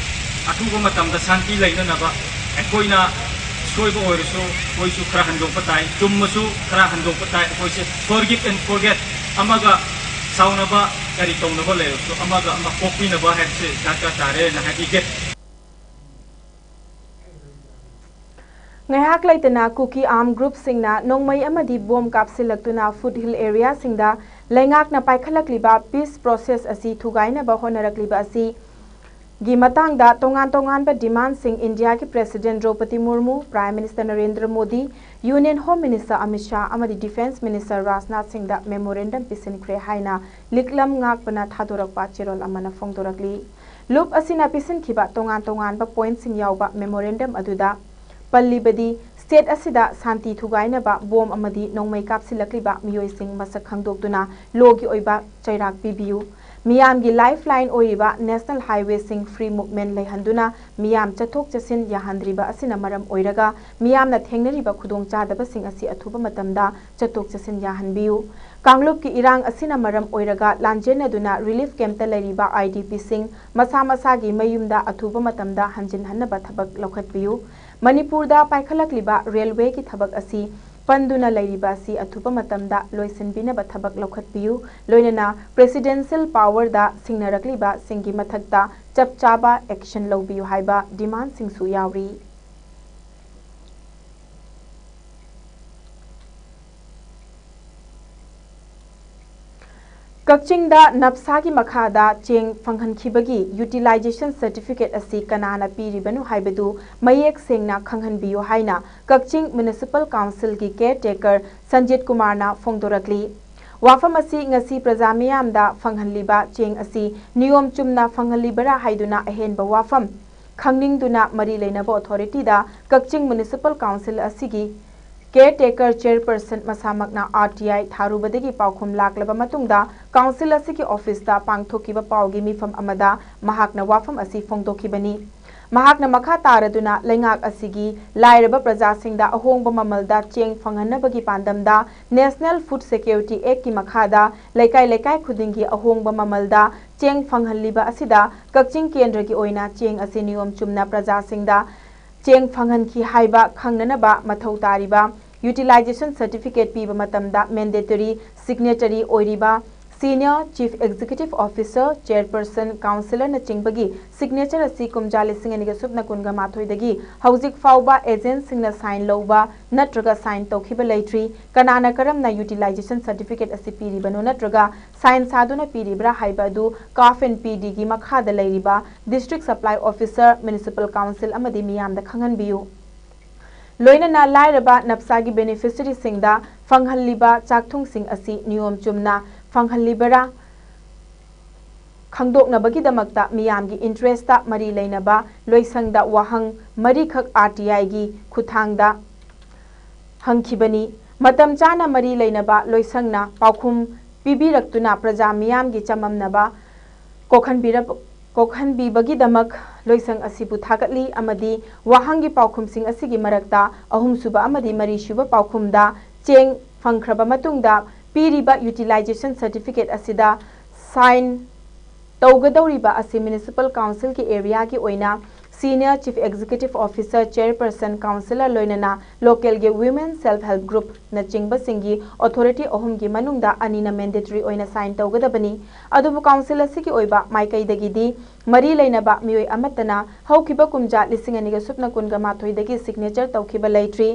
ꯑꯊꯨꯕ ꯃꯇꯝꯗ ꯁꯥꯟꯇꯤ ꯂꯩꯅꯅꯕ ꯑꯩꯈꯣꯏꯅ ꯁꯣꯏꯕ ꯑꯣꯏꯔꯁꯨ ꯑꯩꯈꯣꯏꯁꯨ ꯈꯔ ꯍꯟꯗꯣꯛꯄ ꯇꯥꯏ, ꯆꯨꯝꯃꯁꯨ ꯈꯔ ꯍꯟꯗꯣꯛꯄ ꯇꯥꯏ꯫ ꯑꯩꯈꯣꯏꯁꯦ forgive and forget, ꯑꯃꯒ ꯁꯥꯎꯅꯕ ꯀꯔꯤ ꯇꯧꯅꯕ ꯂꯩꯔꯁꯨ ꯑꯃꯒ ꯑꯃ ꯀꯣꯛꯄꯤꯅꯕ ꯍꯥꯏꯕꯁꯦ ꯗꯔꯀꯥꯔ ꯇꯥꯔꯦꯅ ꯍꯥꯏꯕꯤꯒꯦ꯫ ꯉꯥꯏꯍꯥꯛ ꯂꯩꯇꯅ ꯀꯨꯀꯤ ꯑꯥꯔꯝ ꯒ꯭ꯔꯨꯞꯁꯤꯡꯅ ꯅꯣꯡꯃꯩ ꯑꯃꯗꯤ ꯕꯣꯝ ꯀꯥꯞꯁꯤꯜꯂꯛꯇꯨꯅ ꯐꯨꯠ ꯍꯤꯜ ꯑꯦꯔꯤꯌꯥꯁꯤꯡꯗ ꯂꯩꯉꯥꯛꯅ ꯄꯥꯏꯈꯠꯂꯛꯂꯤꯕ ꯄꯤꯁ ꯄ꯭ꯔꯣꯁꯦꯁ ꯑꯁꯤ ꯊꯨꯒꯥꯏꯅꯕ ꯍꯣꯠꯅꯔꯛꯂꯤꯕ ꯑꯁꯤ ꯒꯤ ꯃꯇꯥꯡꯗ ꯇꯣꯉꯥꯟ ꯇꯣꯉꯥꯟꯕ ꯗꯤꯃꯥꯟꯁꯤꯡ ꯏꯟꯗꯤꯌꯥꯒꯤ president Droupadi Murmu, prime minister Narendra Modi, union home minister Amit Shah ꯑꯃꯗꯤ ꯗꯤꯐꯦꯟꯁ ꯃꯤꯅꯤꯁꯇꯔ ꯔꯥꯖꯅꯥꯊ ꯁꯤꯡꯗ ꯃꯦꯃꯣꯔꯦꯟꯗꯝ ꯄꯤꯁꯤꯟꯈ꯭ꯔꯦ ꯍꯥꯏꯅ ꯂꯤꯛꯂꯝ ꯉꯥꯛꯄꯅ ꯊꯥꯗꯣꯔꯛꯄ ꯆꯦꯔꯣꯜ ꯑꯃꯅ ꯐꯣꯡꯗꯣꯔꯛꯂꯤ꯫ ꯂꯨꯞ ꯑꯁꯤꯅ ꯄꯤꯁꯤꯟꯈꯤꯕ ꯇꯣꯉꯥꯟ ꯇꯣꯉꯥꯟꯕ ꯄꯣꯏꯟꯠꯁꯤꯡ ꯌꯥꯎꯕ ꯃꯦꯃꯣꯔꯦꯟꯗꯝ ꯑꯗꯨꯗ ꯄꯜꯂꯤꯕꯗꯤ, ꯁ꯭ꯇꯦꯠ ꯑꯁꯤꯗ ꯁꯥꯟꯇꯤ ꯊꯨꯒꯥꯏꯅꯕ ꯕꯣꯝ ꯑꯃꯗꯤ ꯅꯣꯡꯃꯩ ꯀꯥꯞꯁꯤꯜꯂꯛꯂꯤꯕ ꯃꯤꯑꯣꯏꯁꯤꯡ ꯃꯁꯛ ꯈꯪꯗꯣꯛꯇꯨꯅ ꯂꯣꯒꯤ ꯑꯣꯏꯕ ꯆꯩꯔꯥꯛ ꯄꯤꯕꯤꯌꯨ꯫ ꯃꯤꯌꯥꯝꯒꯤ ꯂꯥꯏꯐ ꯂꯥꯏꯟ ꯑꯣꯏꯔꯤꯕ ꯅꯦꯁꯅꯦꯜ ꯍꯥꯏꯋꯦꯁꯤꯡ ꯐ꯭ꯔꯤ ꯃꯨꯚꯃꯦꯟ ꯂꯩꯍꯟꯗꯨꯅ ꯃꯤꯌꯥꯝ ꯆꯠꯊꯣꯛ ꯆꯠꯁꯤꯟ ꯌꯥꯍꯟꯗ꯭ꯔꯤꯕ ꯑꯁꯤꯅ ꯃꯔꯝ ꯑꯣꯏꯔꯒ ꯃꯤꯌꯥꯝꯅ ꯊꯦꯡꯅꯔꯤꯕ ꯈꯨꯗꯣꯡꯆꯥꯗꯕꯁꯤꯡ ꯑꯁꯤ ꯑꯊꯨꯕ ꯃꯇꯝꯗ ꯆꯠꯊꯣꯛ ꯆꯠꯁꯤꯟ ꯌꯥꯍꯟꯕꯤꯌꯨ꯫ ꯀꯥꯡꯂꯨꯞꯀꯤ ꯏꯔꯥꯡ ꯑꯁꯤꯅ ꯃꯔꯝ ꯑꯣꯏꯔꯒ ꯂꯥꯟꯖꯦꯟꯅꯗꯨꯅ ꯔꯤꯂꯤꯐ ꯀꯦꯝꯞꯇ ꯂꯩꯔꯤꯕ ꯑꯥꯏ ꯗꯤ ꯄꯤꯁꯤꯡ ꯃꯁꯥ ꯃꯁꯥꯒꯤ ꯃꯌꯨꯝꯗ ꯑꯊꯨꯕ ꯃꯇꯝꯗ ꯍꯟꯖꯤꯟꯍꯟꯅꯕ ꯊꯕꯛ ꯂꯧꯈꯠꯄꯤꯌꯨ꯫ ꯃꯅꯤꯄꯨꯔꯗ ꯄꯥꯏꯈꯠꯂꯛꯂꯤꯕ ꯔꯦꯜꯋꯦꯒꯤ ꯊꯕꯛ ꯑꯁꯤ ꯄꯟꯗꯨꯅ ꯂꯩꯔꯤꯕ ꯑꯁꯤ ꯑꯊꯨꯕ ꯃꯇꯝꯗ ꯂꯣꯏꯁꯤꯟꯕꯤꯅꯕ ꯊꯕꯛ ꯂꯧꯈꯠꯄꯤꯌꯨ꯫ ꯂꯣꯏꯅꯅ ꯄ꯭ꯔꯦꯁꯤꯗꯦꯟꯁꯤꯌꯦꯜ ꯄꯥꯋꯔꯗ ꯁꯤꯡꯅꯔꯛꯂꯤꯕꯁꯤꯡꯒꯤ ꯃꯊꯛꯇ ꯆꯞ ꯆꯥꯕ ꯑꯦꯛꯁꯟ ꯂꯧꯕꯤꯌꯨ ꯍꯥꯏꯕ ꯗꯤꯃꯥꯟꯁꯤꯡꯁꯨ ꯌꯥꯎꯔꯤ꯫ ꯀꯛꯆꯤꯡꯗ ꯅꯞꯁꯥꯒꯤ ꯃꯈꯥꯗ ꯆꯦꯡ ꯐꯪꯍꯟꯈꯤꯕꯒꯤ ꯌꯨꯇꯤꯂꯥꯏꯖꯦꯁꯟ ꯁꯔꯇꯤꯐꯤꯀꯦꯠ ꯑꯁꯤ ꯀꯅꯥꯅ ꯄꯤꯔꯤꯕꯅꯣ ꯍꯥꯏꯕꯗꯨ ꯃꯌꯦꯛ ꯁꯦꯡꯅ ꯈꯪꯍꯟꯕꯤꯌꯨ ꯍꯥꯏꯅ ꯀꯛꯆꯤꯡ ꯃ꯭ꯌꯨꯅꯤꯁꯤꯄꯥꯜ ꯀꯥꯎꯟꯁꯤꯜꯒꯤ ꯀꯦꯌꯔ ꯇꯦꯀꯔ ꯁꯟꯖꯤꯠ ꯀꯨꯃꯥꯔꯅ ꯐꯣꯡꯗꯣꯔꯛꯂꯤ꯫ ꯋꯥꯐꯝ ꯑꯁꯤ ꯉꯁꯤ ꯄ꯭ꯔꯖꯥ ꯃꯤꯌꯥꯝꯗ ꯐꯪꯍꯜꯂꯤꯕ ꯆꯦꯡ ꯑꯁꯤ ꯅꯤꯌꯣꯝ ꯆꯨꯝꯅ ꯐꯪꯍꯜꯂꯤꯕꯔꯥ ꯍꯥꯏꯗꯨꯅ ꯑꯍꯦꯟꯕ ꯋꯥꯐꯝ ꯈꯪꯅꯤꯡꯗꯨꯅ ꯃꯔꯤ ꯂꯩꯅꯕ ꯑꯣꯊꯣꯔꯤꯇꯤꯗ ꯀꯛꯆꯤꯡ ꯃ꯭ꯌꯨꯅꯤꯁꯤꯄꯥꯜ ꯀꯥꯎꯟꯁꯤꯜ ꯑꯁꯤꯒꯤ ꯀꯦꯌꯔ ꯇꯦꯀꯔ ꯆꯦꯌꯔꯄꯔꯁꯟ ꯃꯁꯥꯃꯛꯅ ꯑꯥꯔ ꯇꯤ ꯑꯥꯏ ꯊꯥꯔꯨꯕꯗꯒꯤ ꯄꯥꯎꯈꯨꯝ ꯂꯥꯛꯂꯕ ꯃꯇꯨꯡꯗ ꯀꯥꯎꯟꯁꯤꯜ ꯑꯁꯤꯒꯤ ꯑꯣꯐꯤꯁꯇ ꯄꯥꯡꯊꯣꯛꯈꯤꯕ ꯄꯥꯎꯒꯤ ꯃꯤꯐꯝ ꯑꯃꯗ ꯃꯍꯥꯛꯅ ꯋꯥꯐꯝ ꯑꯁꯤ ꯐꯣꯡꯗꯣꯛꯈꯤꯕꯅꯤ꯫ ꯃꯍꯥꯛꯅ ꯃꯈꯥ ꯇꯥꯔꯗꯨꯅ ꯂꯩꯉꯥꯛ ꯑꯁꯤꯒꯤ ꯂꯥꯏꯔꯕ ꯄ꯭ꯔꯖꯥꯁꯤꯡꯗ ꯑꯍꯣꯡꯕ ꯃꯃꯜꯗ ꯆꯦꯡ ꯐꯪꯍꯟꯅꯕꯒꯤ ꯄꯥꯟꯗꯝꯗ ꯅꯦꯁꯅꯦꯜ ꯐꯨꯗ ꯁꯦꯀ꯭ꯌꯨꯔꯤꯇꯤ ꯑꯦꯛꯀꯤ ꯃꯈꯥꯗ ꯂꯩꯀꯥꯏ ꯂꯩꯀꯥꯏ ꯈꯨꯗꯤꯡꯒꯤ ꯑꯍꯣꯡꯕ ꯃꯃꯜꯗ ꯆꯦꯡ ꯐꯪꯍꯜꯂꯤꯕ ꯑꯁꯤꯗ ꯀꯛꯆꯤꯡ ꯀꯦꯟꯗ꯭ꯔꯒꯤ ꯑꯣꯏꯅ ꯆꯦꯡ ꯑꯁꯤ ꯅꯤꯌꯣꯝ ꯆꯨꯝꯅ ꯄ꯭ꯔꯖꯥꯁꯤꯡꯗ ꯆꯦꯡ ꯐꯪꯍꯟꯈꯤ ꯍꯥꯏꯕ ꯈꯪꯅꯅꯕ ꯃꯊꯧ ꯇꯥꯔꯤꯕ ꯌꯨꯇꯤꯂꯥꯏꯖꯦꯁꯟ ꯁꯔꯇꯤꯐꯤꯀꯦꯠ ꯄꯤꯕ ꯃꯇꯝꯗ ꯃꯦꯟꯗꯦꯇꯔꯤ ꯁꯤꯒꯅꯦꯆꯔꯤ ꯑꯣꯏꯔꯤꯕ Senior Chief Executive Officer, Chairperson, Councillornꯆꯤꯡꯕꯒꯤ signature ꯑꯁꯤ ꯀꯨꯝꯖꯥ ꯂꯤꯁꯤꯡ ꯑꯅꯤꯒ ꯁꯨꯞꯅ ꯀꯨꯟꯒ ꯃꯥꯊꯣꯏꯗꯒꯤ ꯍꯧꯖꯤꯛ ꯐꯥꯎꯕ agentꯁꯤꯡꯅ sign ꯂꯧꯕ ꯅꯠꯇ꯭ꯔꯒ sign ꯇꯧꯈꯤꯕ ꯂꯩꯇ꯭ꯔꯤ꯫ ꯀꯅꯥꯅ ꯀꯔꯝꯅ utilization certificate ꯑꯁꯤ ꯄꯤꯔꯤꯕꯅꯣ ꯅꯠꯇ꯭ꯔꯒ sign ꯁꯥꯗꯨꯅ ꯄꯤꯔꯤꯕ꯭ꯔꯥ ꯍꯥꯏꯕ ꯑꯗꯨ CAF and PDꯒꯤ ꯃꯈꯥꯗ ꯂꯩꯔꯤꯕ District Supply Officer, Municipal Council ꯑꯃꯗꯤ ꯃꯤꯌꯥꯝꯗ ꯈꯪꯍꯟꯕꯤꯌꯨ꯫ ꯂꯣꯏꯅꯅ ꯂꯥꯏꯔꯕ ꯅꯞꯁꯥꯒꯤ beneficiaryꯁꯤꯡꯗ ꯐꯪꯍꯜꯂꯤꯕ ꯆꯥꯛꯊꯨꯡꯁꯤꯡ ꯑꯁꯤ ꯅꯤꯌꯣꯝ ꯆꯨꯝꯅ ꯐꯪꯍꯜꯂꯤꯕꯔꯥ ꯈꯪꯗꯣꯛꯅꯕꯒꯤꯗꯃꯛꯇ ꯃꯤꯌꯥꯝꯒꯤ interestꯇ ꯃꯔꯤ ꯂꯩꯅꯕ ꯂꯣꯏꯁꯪꯗ ꯋꯥꯍꯪ ꯃꯔꯤꯈꯛ RTIꯒꯤ ꯈꯨꯠꯊꯥꯡꯗ ꯍꯪꯈꯤꯕꯅꯤ꯫ ꯃꯇꯝ ꯆꯥꯅ ꯃꯔꯤ ꯂꯩꯅꯕ ꯂꯣꯏꯁꯪꯅ ꯄꯥꯎꯈꯨꯝ ꯄꯤꯕꯤꯔꯛꯇꯨꯅ ꯄ꯭ꯔꯖꯥ ꯃꯤꯌꯥꯝꯒꯤ ꯆꯃꯝꯅꯕ ꯀꯣꯛꯍꯟꯕꯤꯔꯕ-, ꯀꯣꯛꯍꯟꯕꯤꯕꯒꯤꯗꯃꯛ ꯂꯣꯏꯁꯪ ꯑꯁꯤꯕꯨ ꯊꯥꯒꯠꯂꯤ ꯑꯃꯗꯤ ꯋꯥꯍꯪꯒꯤ ꯄꯥꯎꯈꯨꯝꯁꯤꯡ ꯑꯁꯤꯒꯤ ꯃꯔꯛꯇ ꯑꯍꯨꯝꯁꯨꯕ ꯑꯃꯗꯤ ꯃꯔꯤꯁꯨꯕ ꯄꯥꯎꯈꯨꯝꯗ ꯆꯦꯡ ꯐꯪꯈ꯭ꯔꯕ ꯃꯇꯨꯡꯗ ꯄꯤꯔꯤꯕ utilization certificate ꯑꯁꯤꯗ sign ꯇꯧꯒꯗꯧꯔꯤꯕ ꯑꯁꯤ Municipal Councilꯒꯤ areaꯒꯤ ꯑꯣꯏꯅ Senior Chief Executive Officer, Chairperson, Councillor ꯂꯣꯏꯅꯅ localꯒꯤ Women Self Help Groupꯅꯆꯤꯡꯕꯁꯤꯡꯒꯤ authority ꯑꯍꯨꯝꯒꯤ ꯃꯅꯨꯡꯗ ꯑꯅꯤꯅ mandatory ꯑꯣꯏꯅ sign ꯇꯧꯒꯗꯕꯅꯤ꯫ ꯑꯗꯨꯕꯨ council ꯑꯁꯤꯒꯤ ꯑꯣꯏꯕ ꯃꯥꯏꯀꯩꯗꯒꯤꯗꯤ ꯃꯔꯤ ꯂꯩꯅꯕ ꯃꯤꯑꯣꯏ ꯑꯃꯠꯇꯅ ꯍꯧꯈꯤꯕ ꯀꯨꯝꯖꯥ ꯂꯤꯁꯤꯡ ꯑꯅꯤꯒ ꯁꯨꯞꯅ ꯀꯨꯟꯒ ꯃꯥꯊꯣꯏꯗꯒꯤ signature ꯇꯧꯈꯤꯕ ꯂꯩꯇ꯭ꯔꯤ꯫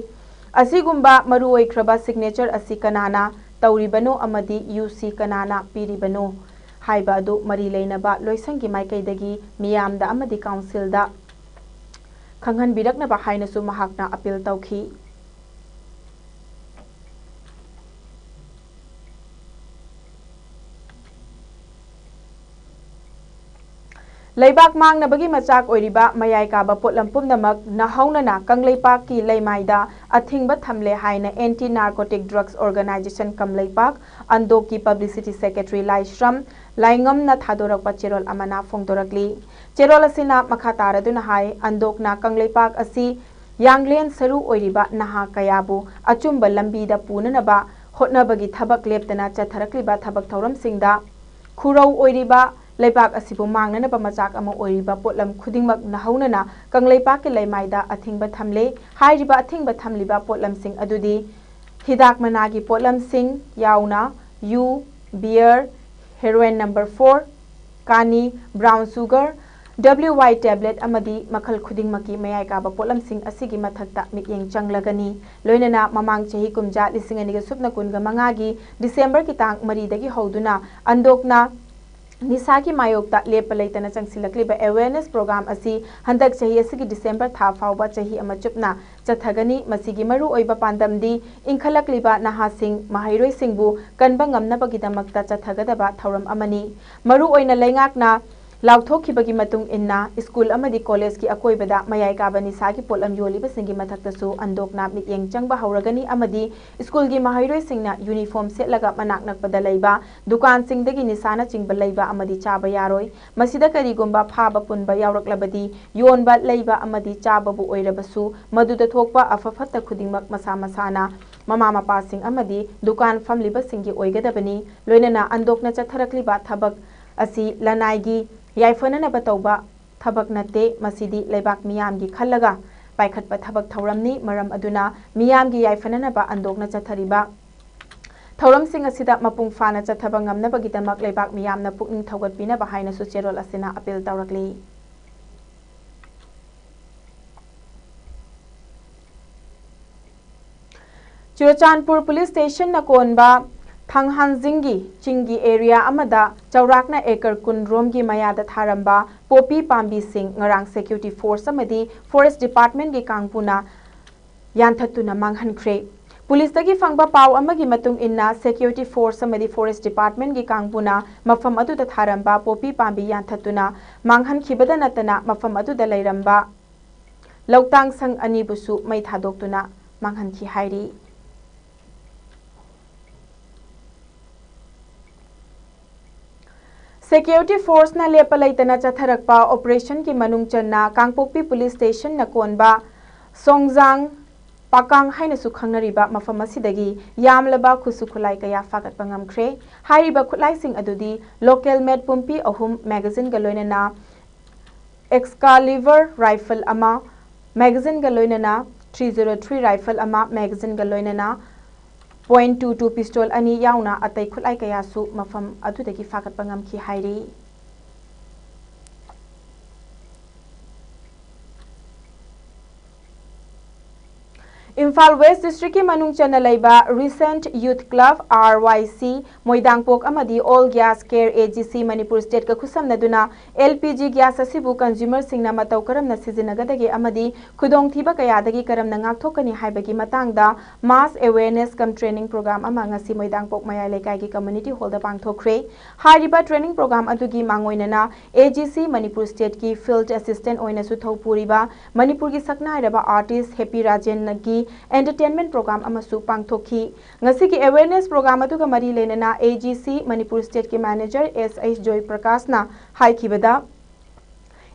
ꯑꯁꯤꯒꯨꯝꯕ ꯃꯔꯨꯑꯣꯏꯈ꯭ꯔꯕ signature ꯑꯁꯤ ꯀꯅꯥꯅ ꯇꯧꯔꯤꯕꯅꯣ ꯑꯃꯗꯤ UC ꯀꯅꯥꯅ ꯄꯤꯔꯤꯕꯅꯣ ꯍꯥꯏꯕ ꯑꯗꯨ ꯃꯔꯤ ꯂꯩꯅꯕ ꯂꯣꯏꯁꯪꯒꯤ ꯃꯥꯏꯀꯩꯗꯒꯤ ꯃꯤꯌꯥꯝꯗ ꯑꯃꯗꯤ councilꯗ ꯈꯪꯍꯟꯕꯤꯔꯛꯅꯕ ꯍꯥꯏꯅꯁꯨ ꯃꯍꯥꯛꯅ appeal ꯇꯧꯈꯤ꯫ ꯂꯩꯕꯥꯛ ꯃꯥꯡꯅꯕꯒꯤ ꯃꯆꯥꯛ ꯑꯣꯏꯔꯤꯕ ꯃꯌꯥꯏ ꯀꯥꯕ ꯄꯣꯠꯂꯝ ꯄꯨꯝꯅꯃꯛ ꯅꯧꯍꯧꯅꯅ ꯀꯪꯂꯩꯄꯥꯛꯀꯤ ꯂꯩꯃꯥꯏꯗ ꯑꯊꯤꯡꯕ ꯊꯝꯂꯦ ꯍꯥꯏꯅ Anti Narcotic Drugs Organisation Kangleipak, ꯑꯟꯗꯣꯛꯀꯤ publicity secretary ꯂꯥꯏꯁ꯭ꯔꯝ ꯂꯥꯏꯉꯝꯅ ꯊꯥꯗꯣꯔꯛꯄ ꯆꯦꯔꯣꯜ ꯑꯃꯅ ꯐꯣꯡꯗꯣꯔꯛꯂꯤ꯫ ꯆꯦꯔꯣꯜ ꯑꯁꯤꯅ ꯃꯈꯥ ꯇꯥꯔꯗꯨꯅ ꯍꯥꯏ, ꯑꯟꯗꯣꯛꯅ ꯀꯪꯂꯩꯄꯥꯛ ꯑꯁꯤ ꯌꯥꯡꯂꯦꯟ ꯁꯔꯨ ꯑꯣꯏꯔꯤꯕ ꯅꯍꯥ ꯀꯌꯥꯕꯨ ꯑꯆꯨꯝꯕ ꯂꯝꯕꯤꯗ ꯄꯨꯅꯅꯕ ꯍꯣꯠꯅꯕꯒꯤ ꯊꯕꯛ ꯂꯦꯞꯇꯅ ꯆꯠꯊꯔꯛꯂꯤꯕ ꯊꯕꯛ ꯊꯧꯔꯝꯁꯤꯡꯗ ꯈꯨꯔꯧ ꯑꯣꯏꯔꯤꯕ ꯂꯩꯕꯥꯛ ꯑꯁꯤꯕꯨ ꯃꯥꯡꯅꯅꯕ ꯃꯆꯥꯛ ꯑꯃ ꯑꯣꯏꯔꯤꯕ ꯄꯣꯠꯂꯝ ꯈꯨꯗꯤꯡꯃꯛ ꯅꯧꯍꯧꯅꯅ ꯀꯪꯂꯩꯄꯥꯛꯀꯤ ꯂꯩꯃꯥꯏꯗ ꯑꯊꯤꯡꯕ ꯊꯝꯂꯦ꯫ ꯍꯥꯏꯔꯤꯕ ꯑꯊꯤꯡꯕ ꯊꯝꯂꯤꯕ ꯄꯣꯠꯂꯝꯁꯤꯡ ꯑꯗꯨꯗꯤ ꯍꯤꯗꯥꯛ ꯃꯅꯥꯒꯤ ꯄꯣꯠꯂꯝꯁꯤꯡ ꯌꯥꯎꯅ U, beer, heroin number four, ꯀꯥꯅꯤ, brown sugar, W Y tablet ꯑꯃꯗꯤ ꯃꯈꯜ ꯈꯨꯗꯤꯡꯃꯛꯀꯤ ꯃꯌꯥꯏ ꯀꯥꯕ ꯄꯣꯠꯂꯝꯁꯤꯡ ꯑꯁꯤꯒꯤ ꯃꯊꯛꯇ ꯃꯤꯠꯌꯦꯡ ꯆꯪꯂꯒꯅꯤ꯫ ꯂꯣꯏꯅꯅ ꯃꯃꯥꯡ ꯆꯍꯤ ꯀꯨꯝꯖꯥ ꯂꯤꯁꯤꯡ ꯑꯅꯤꯒ ꯁꯨꯞꯅ ꯀꯨꯟꯒ ꯃꯉꯥꯒꯤ ꯗꯤꯁꯦꯝꯕꯔꯒꯤ ꯇꯥꯡ ꯃꯔꯤꯗꯒꯤ ꯍꯧꯗꯨꯅ ꯑꯟꯗꯣꯛꯅ ꯅꯤꯁꯥꯒꯤ ꯃꯥꯌꯣꯛꯇ ꯂꯦꯞꯄ ꯂꯩꯇꯅ ꯆꯪꯁꯤꯜꯂꯛꯂꯤꯕ awareness program ꯑꯁꯤ ꯍꯟꯗꯛ ꯆꯍꯤ ꯑꯁꯤꯒꯤ ꯗꯤꯁꯦꯝꯕꯔ ꯊꯥ ꯐꯥꯎꯕ ꯆꯍꯤ ꯑꯃ ꯆꯨꯞꯅ ꯆꯠꯊꯒꯅꯤ꯫ ꯃꯁꯤꯒꯤ ꯃꯔꯨꯑꯣꯏꯕ ꯄꯥꯟꯗꯝꯗꯤ ꯏꯟꯈꯠꯂꯛꯂꯤꯕ ꯅꯍꯥꯁꯤꯡ, ꯃꯍꯩꯔꯣꯏꯁꯤꯡꯕꯨ ꯀꯟꯕ ꯉꯝꯅꯕꯒꯤꯗꯃꯛꯇ ꯆꯠꯊꯒꯗꯕ ꯊꯧꯔꯝ ꯑꯃꯅꯤ꯫ ꯃꯔꯨꯑꯣꯏꯅ ꯂꯩꯉꯥꯛꯅ ꯂꯥꯎꯊꯣꯛꯈꯤꯕꯒꯤ ꯃꯇꯨꯡ ꯏꯟꯅ ꯁ꯭ꯀꯨꯜ ꯑꯃꯗꯤ ꯀꯣꯂꯦꯖꯀꯤ ꯑꯀꯣꯏꯕꯗ ꯃꯌꯥꯏ ꯀꯥꯕ ꯅꯤꯁꯥꯒꯤ ꯄꯣꯠꯂꯝ ꯌꯣꯜꯂꯤꯕꯁꯤꯡꯒꯤ ꯃꯊꯛꯇꯁꯨ ꯑꯟꯗꯣꯛꯅ ꯃꯤꯠꯌꯦꯡ ꯆꯪꯕ ꯍꯧꯔꯒꯅꯤ ꯑꯃꯗꯤ ꯁ꯭ꯀꯨꯜꯒꯤ ꯃꯍꯩꯔꯣꯏꯁꯤꯡꯅ ꯌꯨꯅꯤꯐꯣꯔꯝ ꯁꯦꯠꯂꯒ ꯃꯅꯥꯛ ꯅꯛꯄꯗ ꯂꯩꯕ ꯗꯨꯀꯥꯟꯁꯤꯡꯗꯒꯤ ꯅꯤꯁꯥꯅꯆꯤꯡꯕ ꯂꯩꯕ ꯑꯃꯗꯤ ꯆꯥꯕ ꯌꯥꯔꯣꯏ꯫ ꯃꯁꯤꯗ ꯀꯔꯤꯒꯨꯝꯕ ꯐꯥꯕ ꯄꯨꯟꯕ ꯌꯥꯎꯔꯛꯂꯕꯗꯤ ꯌꯣꯟꯕ, ꯂꯩꯕ ꯑꯃꯗꯤ ꯆꯥꯕꯕꯨ ꯑꯣꯏꯔꯕꯁꯨ ꯃꯗꯨꯗ ꯊꯣꯛꯄ ꯑꯐ ꯐꯠꯇ ꯈꯨꯗꯤꯡꯃꯛ ꯃꯁꯥ ꯃꯁꯥꯅ, ꯃꯃꯥ ꯃꯄꯥꯁꯤꯡ ꯑꯃꯗꯤ ꯗꯨꯀꯥꯟ ꯐꯝꯂꯤꯕꯁꯤꯡꯒꯤ ꯑꯣꯏꯒꯗꯕꯅꯤ꯫ ꯂꯣꯏꯅꯅ ꯑꯟꯗꯣꯛꯅ ꯆꯠꯊꯔꯛꯂꯤꯕ ꯊꯕꯛ ꯑꯁꯤ ꯂꯅꯥꯏꯒꯤ ꯌꯥꯏꯐꯅꯅꯕ ꯇꯧꯕ ꯊꯕꯛ ꯅꯠꯇꯦ꯫ ꯃꯁꯤꯗꯤ ꯂꯩꯕꯥꯛ ꯃꯤꯌꯥꯝꯒꯤ ꯈꯜꯂꯒ ꯄꯥꯏꯈꯠꯄ ꯊꯕꯛ ꯊꯧꯔꯝꯅꯤ꯫ ꯃꯔꯝ ꯑꯗꯨꯅ ꯃꯤꯌꯥꯝꯒꯤ ꯌꯥꯏꯐꯅꯅꯕ ꯑꯟꯗꯣꯛꯅ ꯆꯠꯊꯔꯤꯕ ꯊꯧꯔꯝꯁꯤꯡ ꯑꯁꯤꯗ ꯃꯄꯨꯡ ꯐꯥꯅ ꯆꯠꯊꯕ ꯉꯝꯅꯕꯒꯤꯗꯃꯛ ꯂꯩꯕꯥꯛ ꯃꯤꯌꯥꯝꯅ ꯄꯨꯛꯅꯤꯡ ꯊꯧꯒꯠꯄꯤꯅꯕ ꯍꯥꯏꯅꯁꯨ ꯆꯦꯔꯣꯜ ꯑꯁꯤꯅ ꯑꯄꯤꯜ ꯇꯧꯔꯛꯂꯤ꯫ ꯆꯨꯔꯆꯥꯟꯄꯨꯔ ꯄꯨꯂꯤꯁ ꯁ꯭ꯇꯦꯁꯟꯅ ꯀꯣꯟꯕ ꯊꯥꯡꯍꯥꯟꯖꯤꯡꯒꯤ ꯆꯤꯡꯒꯤ ꯑꯦꯔꯤꯌꯥ ꯑꯃꯗ ꯆꯥꯎꯔꯥꯛꯅ ꯑꯦꯀꯔ ꯀꯨꯟ ꯔꯣꯝꯒꯤ ꯃꯌꯥꯗ ꯊꯥꯔꯝꯕ ꯄꯣꯄꯤ ꯄꯥꯝꯕꯤꯁꯤꯡ ꯉꯔꯥꯡ ꯁꯦꯀ꯭ꯌꯨꯔꯤꯇꯤ ꯐꯣꯔꯁ ꯑꯃꯗꯤ ꯐꯣꯔꯦꯁ ꯗꯤꯄꯥꯔꯠꯃꯦꯟꯒꯤ ꯀꯥꯡꯕꯨꯅ ꯌꯥꯟꯊꯠꯇꯨꯅ ꯃꯥꯡꯍꯟꯈ꯭ꯔꯦ꯫ ꯄꯨꯂꯤꯁꯇꯒꯤ ꯐꯪꯕ ꯄꯥꯎ ꯑꯃꯒꯤ ꯃꯇꯨꯡ ꯏꯟꯅ ꯁꯦꯀ꯭ꯌꯨꯔꯤꯇꯤ ꯐꯣꯔꯁ ꯑꯃꯗꯤ ꯐꯣꯔꯦꯁ ꯗꯤꯄꯥꯔꯠꯃꯦꯟꯒꯤ ꯀꯥꯡꯕꯨꯅ ꯃꯐꯝ ꯑꯗꯨꯗ ꯊꯥꯔꯝꯕ ꯄꯣꯄꯤ ꯄꯥꯝꯕꯤ ꯌꯥꯟꯊꯠꯇꯨꯅ ꯃꯥꯡꯍꯟꯈꯤꯕꯗ ꯅꯠꯇꯅ ꯃꯐꯝ ꯑꯗꯨꯗ ꯂꯩꯔꯝꯕ ꯂꯧꯇꯥꯡ ꯁꯪ ꯑꯅꯤꯕꯨꯁꯨ ꯃꯩ ꯊꯥꯗꯣꯛꯇꯨꯅ ꯃꯥꯡꯍꯟꯈꯤ ꯍꯥꯏꯔꯤ꯫ ꯁꯦꯀ꯭ꯌꯨꯔꯤꯇꯤ ꯐꯣꯔꯁꯅ ꯂꯦꯞꯄ ꯂꯩꯇꯅ ꯆꯠꯊꯔꯛꯄ ꯑꯣꯄꯔꯦꯁꯟꯒꯤ ꯃꯅꯨꯡ ꯆꯟꯅ ꯀꯥꯡꯄꯣꯛꯄꯤ ꯄꯨꯂꯤꯁ ꯁ꯭ꯇꯦꯁꯟꯅ ꯀꯣꯟꯕ ꯁꯣꯡꯖꯥꯡ ꯄꯥꯀꯥꯡ ꯍꯥꯏꯅꯁꯨ ꯈꯪꯅꯔꯤꯕ ꯃꯐꯝ ꯑꯁꯤꯗꯒꯤ ꯌꯥꯝꯂꯕ ꯈꯨꯠꯁꯨ ꯈꯨꯠꯂꯥꯏ ꯀꯌꯥ ꯐꯥꯒꯠꯄ ꯉꯝꯈ꯭ꯔꯦ꯫ ꯍꯥꯏꯔꯤꯕ ꯈꯨꯠꯂꯥꯏꯁꯤꯡ ꯑꯗꯨꯗꯤ ꯂꯣꯀꯦꯜ ꯃꯦꯗ ꯄꯨꯝꯄꯤ ꯑꯍꯨꯝ ꯃꯦꯒꯥꯖꯤꯟꯒ ꯂꯣꯏꯅꯅ ꯑꯦꯛꯁꯀꯥꯂꯤꯚꯔ ꯔꯥꯏꯐꯜ ꯑꯃ ꯃꯦꯒꯥꯖꯤꯟꯒ ꯂꯣꯏꯅꯅ, ꯊ꯭ꯔꯤ ꯖꯤꯔꯣ ꯊ꯭ꯔꯤ ꯔꯥꯏꯐꯜ ꯑꯃ ꯃꯦꯒꯥꯖꯤꯟꯒ ꯂꯣꯏꯅꯅ, point two two pistol ꯑꯅꯤ ꯌꯥꯎꯅ ꯑꯇꯩ ꯈꯨꯠꯂꯥꯏ ꯀꯌꯥꯁꯨ ꯃꯐꯝ ꯑꯗꯨꯗꯒꯤ ꯐꯥꯒꯠꯄ ꯉꯝꯈꯤ ꯍꯥꯏꯔꯤ꯫ ꯏꯝꯐꯥꯜ ꯋꯦꯁ ꯗꯤꯁꯇ꯭ꯔꯤꯛꯀꯤ ꯃꯅꯨꯡ ꯆꯟꯅ ꯂꯩꯕ Renaissance Youth Club, R Y C, ꯃꯣꯏꯗꯥꯡꯄꯣꯛ ꯑꯃꯗꯤ All Gas Care, A G C, Manipur ꯁ꯭ꯇꯦꯠꯀ ꯈꯨꯠꯁꯝꯅꯗꯨꯅ L P G gas ꯑꯁꯤꯕꯨ consumerꯁꯤꯡꯅ ꯃꯇꯧ ꯀꯔꯝꯅ ꯁꯤꯖꯤꯟꯅꯒꯗꯒꯦ ꯑꯃꯗꯤ ꯈꯨꯗꯣꯡꯊꯤꯕ ꯀꯌꯥꯗꯒꯤ ꯀꯔꯝꯅ ꯉꯥꯛꯊꯣꯛꯀꯅꯤ ꯍꯥꯏꯕꯒꯤ ꯃꯇꯥꯡꯗ mass awareness cum training program ꯑꯃ ꯉꯁꯤ ꯃꯣꯏꯗꯥꯡꯄꯣꯛ ꯃꯌꯥꯏ ꯂꯩꯀꯥꯏꯒꯤ community hallꯗ ꯄꯥꯡꯊꯣꯛꯈ꯭ꯔꯦ꯫ ꯍꯥꯏꯔꯤꯕ training program ꯑꯗꯨꯒꯤ ꯃꯥꯡꯑꯣꯏꯅꯅ A G C ꯃꯅꯤꯄꯨꯔ ꯁ꯭ꯇꯦꯠꯀꯤ field assistant ꯑꯣꯏꯅꯁꯨ ꯊꯧꯄꯨꯔꯤꯕ ꯃꯅꯤꯄꯨꯔꯒꯤ ꯁꯛꯅꯥꯏꯔꯕ artist ꯍꯦꯄꯤ ꯔꯥꯖꯦꯟꯒꯤ entertainment program ꯑꯃꯁꯨ ꯄꯥꯡꯊꯣꯛꯈꯤ꯫ ꯉꯁꯤꯒꯤ awareness program ꯑꯗꯨꯒ ꯃꯔꯤ ꯂꯩꯅꯅ A G C ꯃꯅꯤꯄꯨꯔ ꯁ꯭ꯇꯦꯠꯀꯤ manager S H ꯖꯣꯏ ꯄ꯭ꯔꯀꯥꯁꯅ ꯍꯥꯏꯈꯤꯕꯗ,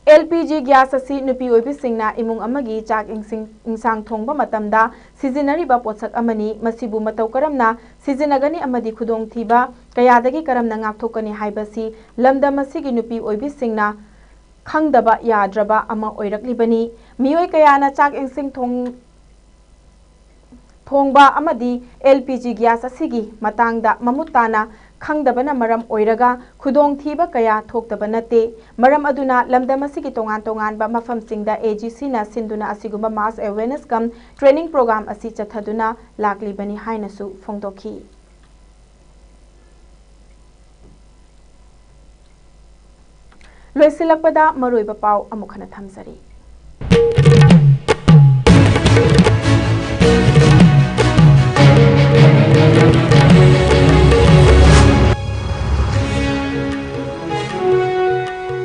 L P G gas ꯑꯁꯤ ꯅꯨꯄꯤ ꯑꯣꯏꯕꯤꯁꯤꯡꯅ ꯏꯃꯨꯡ ꯑꯃꯒꯤ ꯆꯥꯛ ꯏꯟꯁꯤꯡ-, ꯏꯟꯁꯥꯡ ꯊꯣꯡꯕ ꯃꯇꯝꯗ ꯁꯤꯖꯤꯟꯅꯔꯤꯕ ꯄꯣꯠꯁꯛ ꯑꯃꯅꯤ꯫ ꯃꯁꯤꯕꯨ ꯃꯇꯧ ꯀꯔꯝꯅ ꯁꯤꯖꯤꯟꯅꯒꯅꯤ ꯑꯃꯗꯤ ꯈꯨꯗꯣꯡꯊꯤꯕ ꯀꯌꯥꯗꯒꯤ ꯀꯔꯝꯅ ꯉꯥꯛꯊꯣꯛꯀꯅꯤ ꯍꯥꯏꯕꯁꯤ ꯂꯝꯗꯝ ꯑꯁꯤꯒꯤ ꯅꯨꯄꯤ ꯑꯣꯏꯕꯤꯁꯤꯡꯅ ꯈꯪꯗꯕ ꯌꯥꯗ꯭ꯔꯕ ꯑꯃ ꯑꯣꯏꯔꯛꯂꯤꯕꯅꯤ꯫ ꯃꯤꯑꯣꯏ ꯀꯌꯥꯅ ꯆꯥꯛ ꯏꯟꯁꯤꯡ ꯊꯣꯡ-, ꯊꯣꯡꯕ ꯑꯃꯗꯤ L P G gas ꯑꯁꯤꯒꯤ ꯃꯇꯥꯡꯗ ꯃꯃꯨꯠ ꯇꯥꯅ ꯈꯪꯗꯕꯅ ꯃꯔꯝ ꯑꯣꯏꯔꯒ ꯈꯨꯗꯣꯡꯊꯤꯕ ꯀꯌꯥ ꯊꯣꯛꯇꯕ ꯅꯠꯇꯦ꯫ ꯃꯔꯝ ꯑꯗꯨꯅ ꯂꯝꯗꯝ ꯑꯁꯤꯒꯤ ꯇꯣꯉꯥꯟ ꯇꯣꯉꯥꯟꯕ ꯃꯐꯝꯁꯤꯡꯗ A G Cꯅ ꯁꯤꯟꯗꯨꯅ ꯑꯁꯤꯒꯨꯝꯕ mass awareness cum training program ꯑꯁꯤ ꯆꯠꯊꯗꯨꯅ ꯂꯥꯛꯂꯤꯕꯅꯤ ꯍꯥꯏꯅꯁꯨ ꯐꯣꯡꯗꯣꯛꯈꯤ꯫ ꯂꯣꯏꯁꯤꯜꯂꯛꯄꯗ ꯃꯔꯨꯑꯣꯏꯕ ꯄꯥꯎ ꯑꯃꯨꯛ ꯍꯟꯅ ꯊꯝꯖꯔꯤ꯫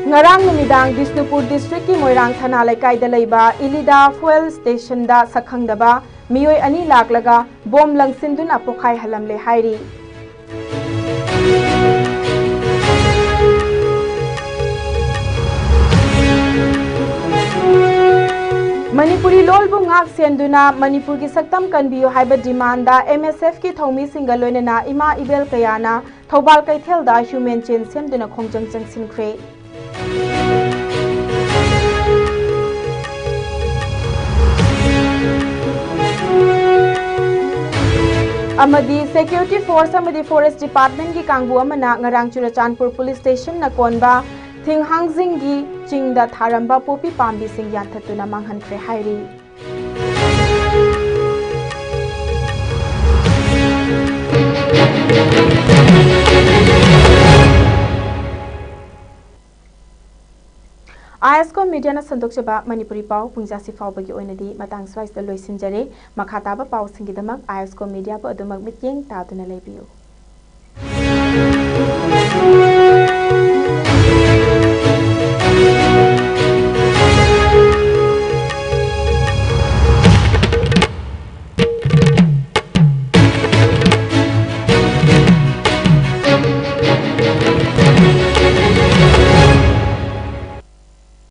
ꯉꯔꯥꯡ ꯅꯨꯃꯤꯗꯥꯡ ꯕꯤꯁꯅꯨꯄꯨꯔ districtꯀꯤ ꯃꯣꯏꯔꯥꯡ ꯊꯅꯥ ꯂꯩꯀꯥꯏꯗ ꯂꯩꯕ ꯏꯂꯤꯗꯥ fuel stationꯗ ꯁꯛꯈꯪꯗꯕ ꯃꯤꯑꯣꯏ ꯑꯅꯤ ꯂꯥꯛꯂꯒ ꯕꯣꯝ ꯂꯪꯁꯤꯟꯗꯨꯅ ꯄꯣꯈꯥꯏꯍꯜꯂꯝꯂꯦ ꯍꯥꯏꯔꯤ꯫ ꯃꯅꯤꯄꯨꯔꯤ ꯂꯣꯜꯕꯨ ꯉꯥꯛ ꯁꯦꯟꯗꯨꯅ ꯃꯅꯤꯄꯨꯔꯒꯤ ꯁꯛꯇꯝ ꯀꯟꯕꯤꯌꯨ ꯍꯥꯏꯕ demandꯗ M S Fꯀꯤ ꯊꯧꯃꯤꯁꯤꯡꯒ ꯂꯣꯏꯅꯅ ꯏꯃꯥ ꯏꯕꯦꯜ ꯀꯌꯥꯅ ꯊꯧꯕꯥꯜ ꯀꯩꯊꯦꯜꯗ human chain ꯁꯦꯝꯗꯨꯅ ꯈꯣꯡꯖꯪ ꯆꯪꯁꯤꯟꯈ꯭ꯔꯦ꯫ ꯑꯃꯗꯤ security force ꯑꯃꯗꯤ forest departmentꯀꯤ ꯀꯥꯡꯕꯨ ꯑꯃꯅ ꯉꯔꯥꯡ ꯆꯨꯔꯆꯥꯟꯄꯨꯔ police stationꯅ ꯀꯣꯟꯕ ꯊꯤꯡꯍꯥꯡꯖꯤꯡꯒꯤ ꯆꯤꯡꯗ ꯊꯥꯔꯝꯕ ꯄꯣꯄꯤ ꯄꯥꯝꯕꯤꯁꯤꯡ ꯌꯥꯟꯊꯠꯇꯨꯅ ꯃꯥꯡꯍꯟꯈ꯭ꯔꯦ ꯍꯥꯏꯔꯤ꯫ ꯑꯥꯏ ꯑꯦꯁ ꯀꯣ ꯃꯤꯗꯤꯌꯥꯅ ꯁꯟꯗꯣꯛꯆꯕ ꯃꯅꯤꯄꯨꯔꯤ ꯄꯥꯎ ꯄꯨꯡꯖꯥꯁꯤ ꯐꯥꯎꯕꯒꯤ ꯑꯣꯏꯅꯗꯤ ꯃꯇꯥꯡ ꯁ꯭ꯋꯥꯏꯁꯤꯗ ꯂꯣꯏꯁꯤꯟꯖꯔꯦ꯫ ꯃꯈꯥ ꯇꯥꯕ ꯄꯥꯎꯁꯤꯡꯒꯤꯗꯃꯛ ꯑꯥꯏ ꯑꯦꯁ ꯀꯣ ꯃꯤꯗꯤꯌꯥꯕꯨ ꯑꯗꯨꯃꯛ ꯃꯤꯠꯌꯦꯡ ꯇꯥꯗꯨꯅ ꯂꯩꯕꯤꯌꯨ꯫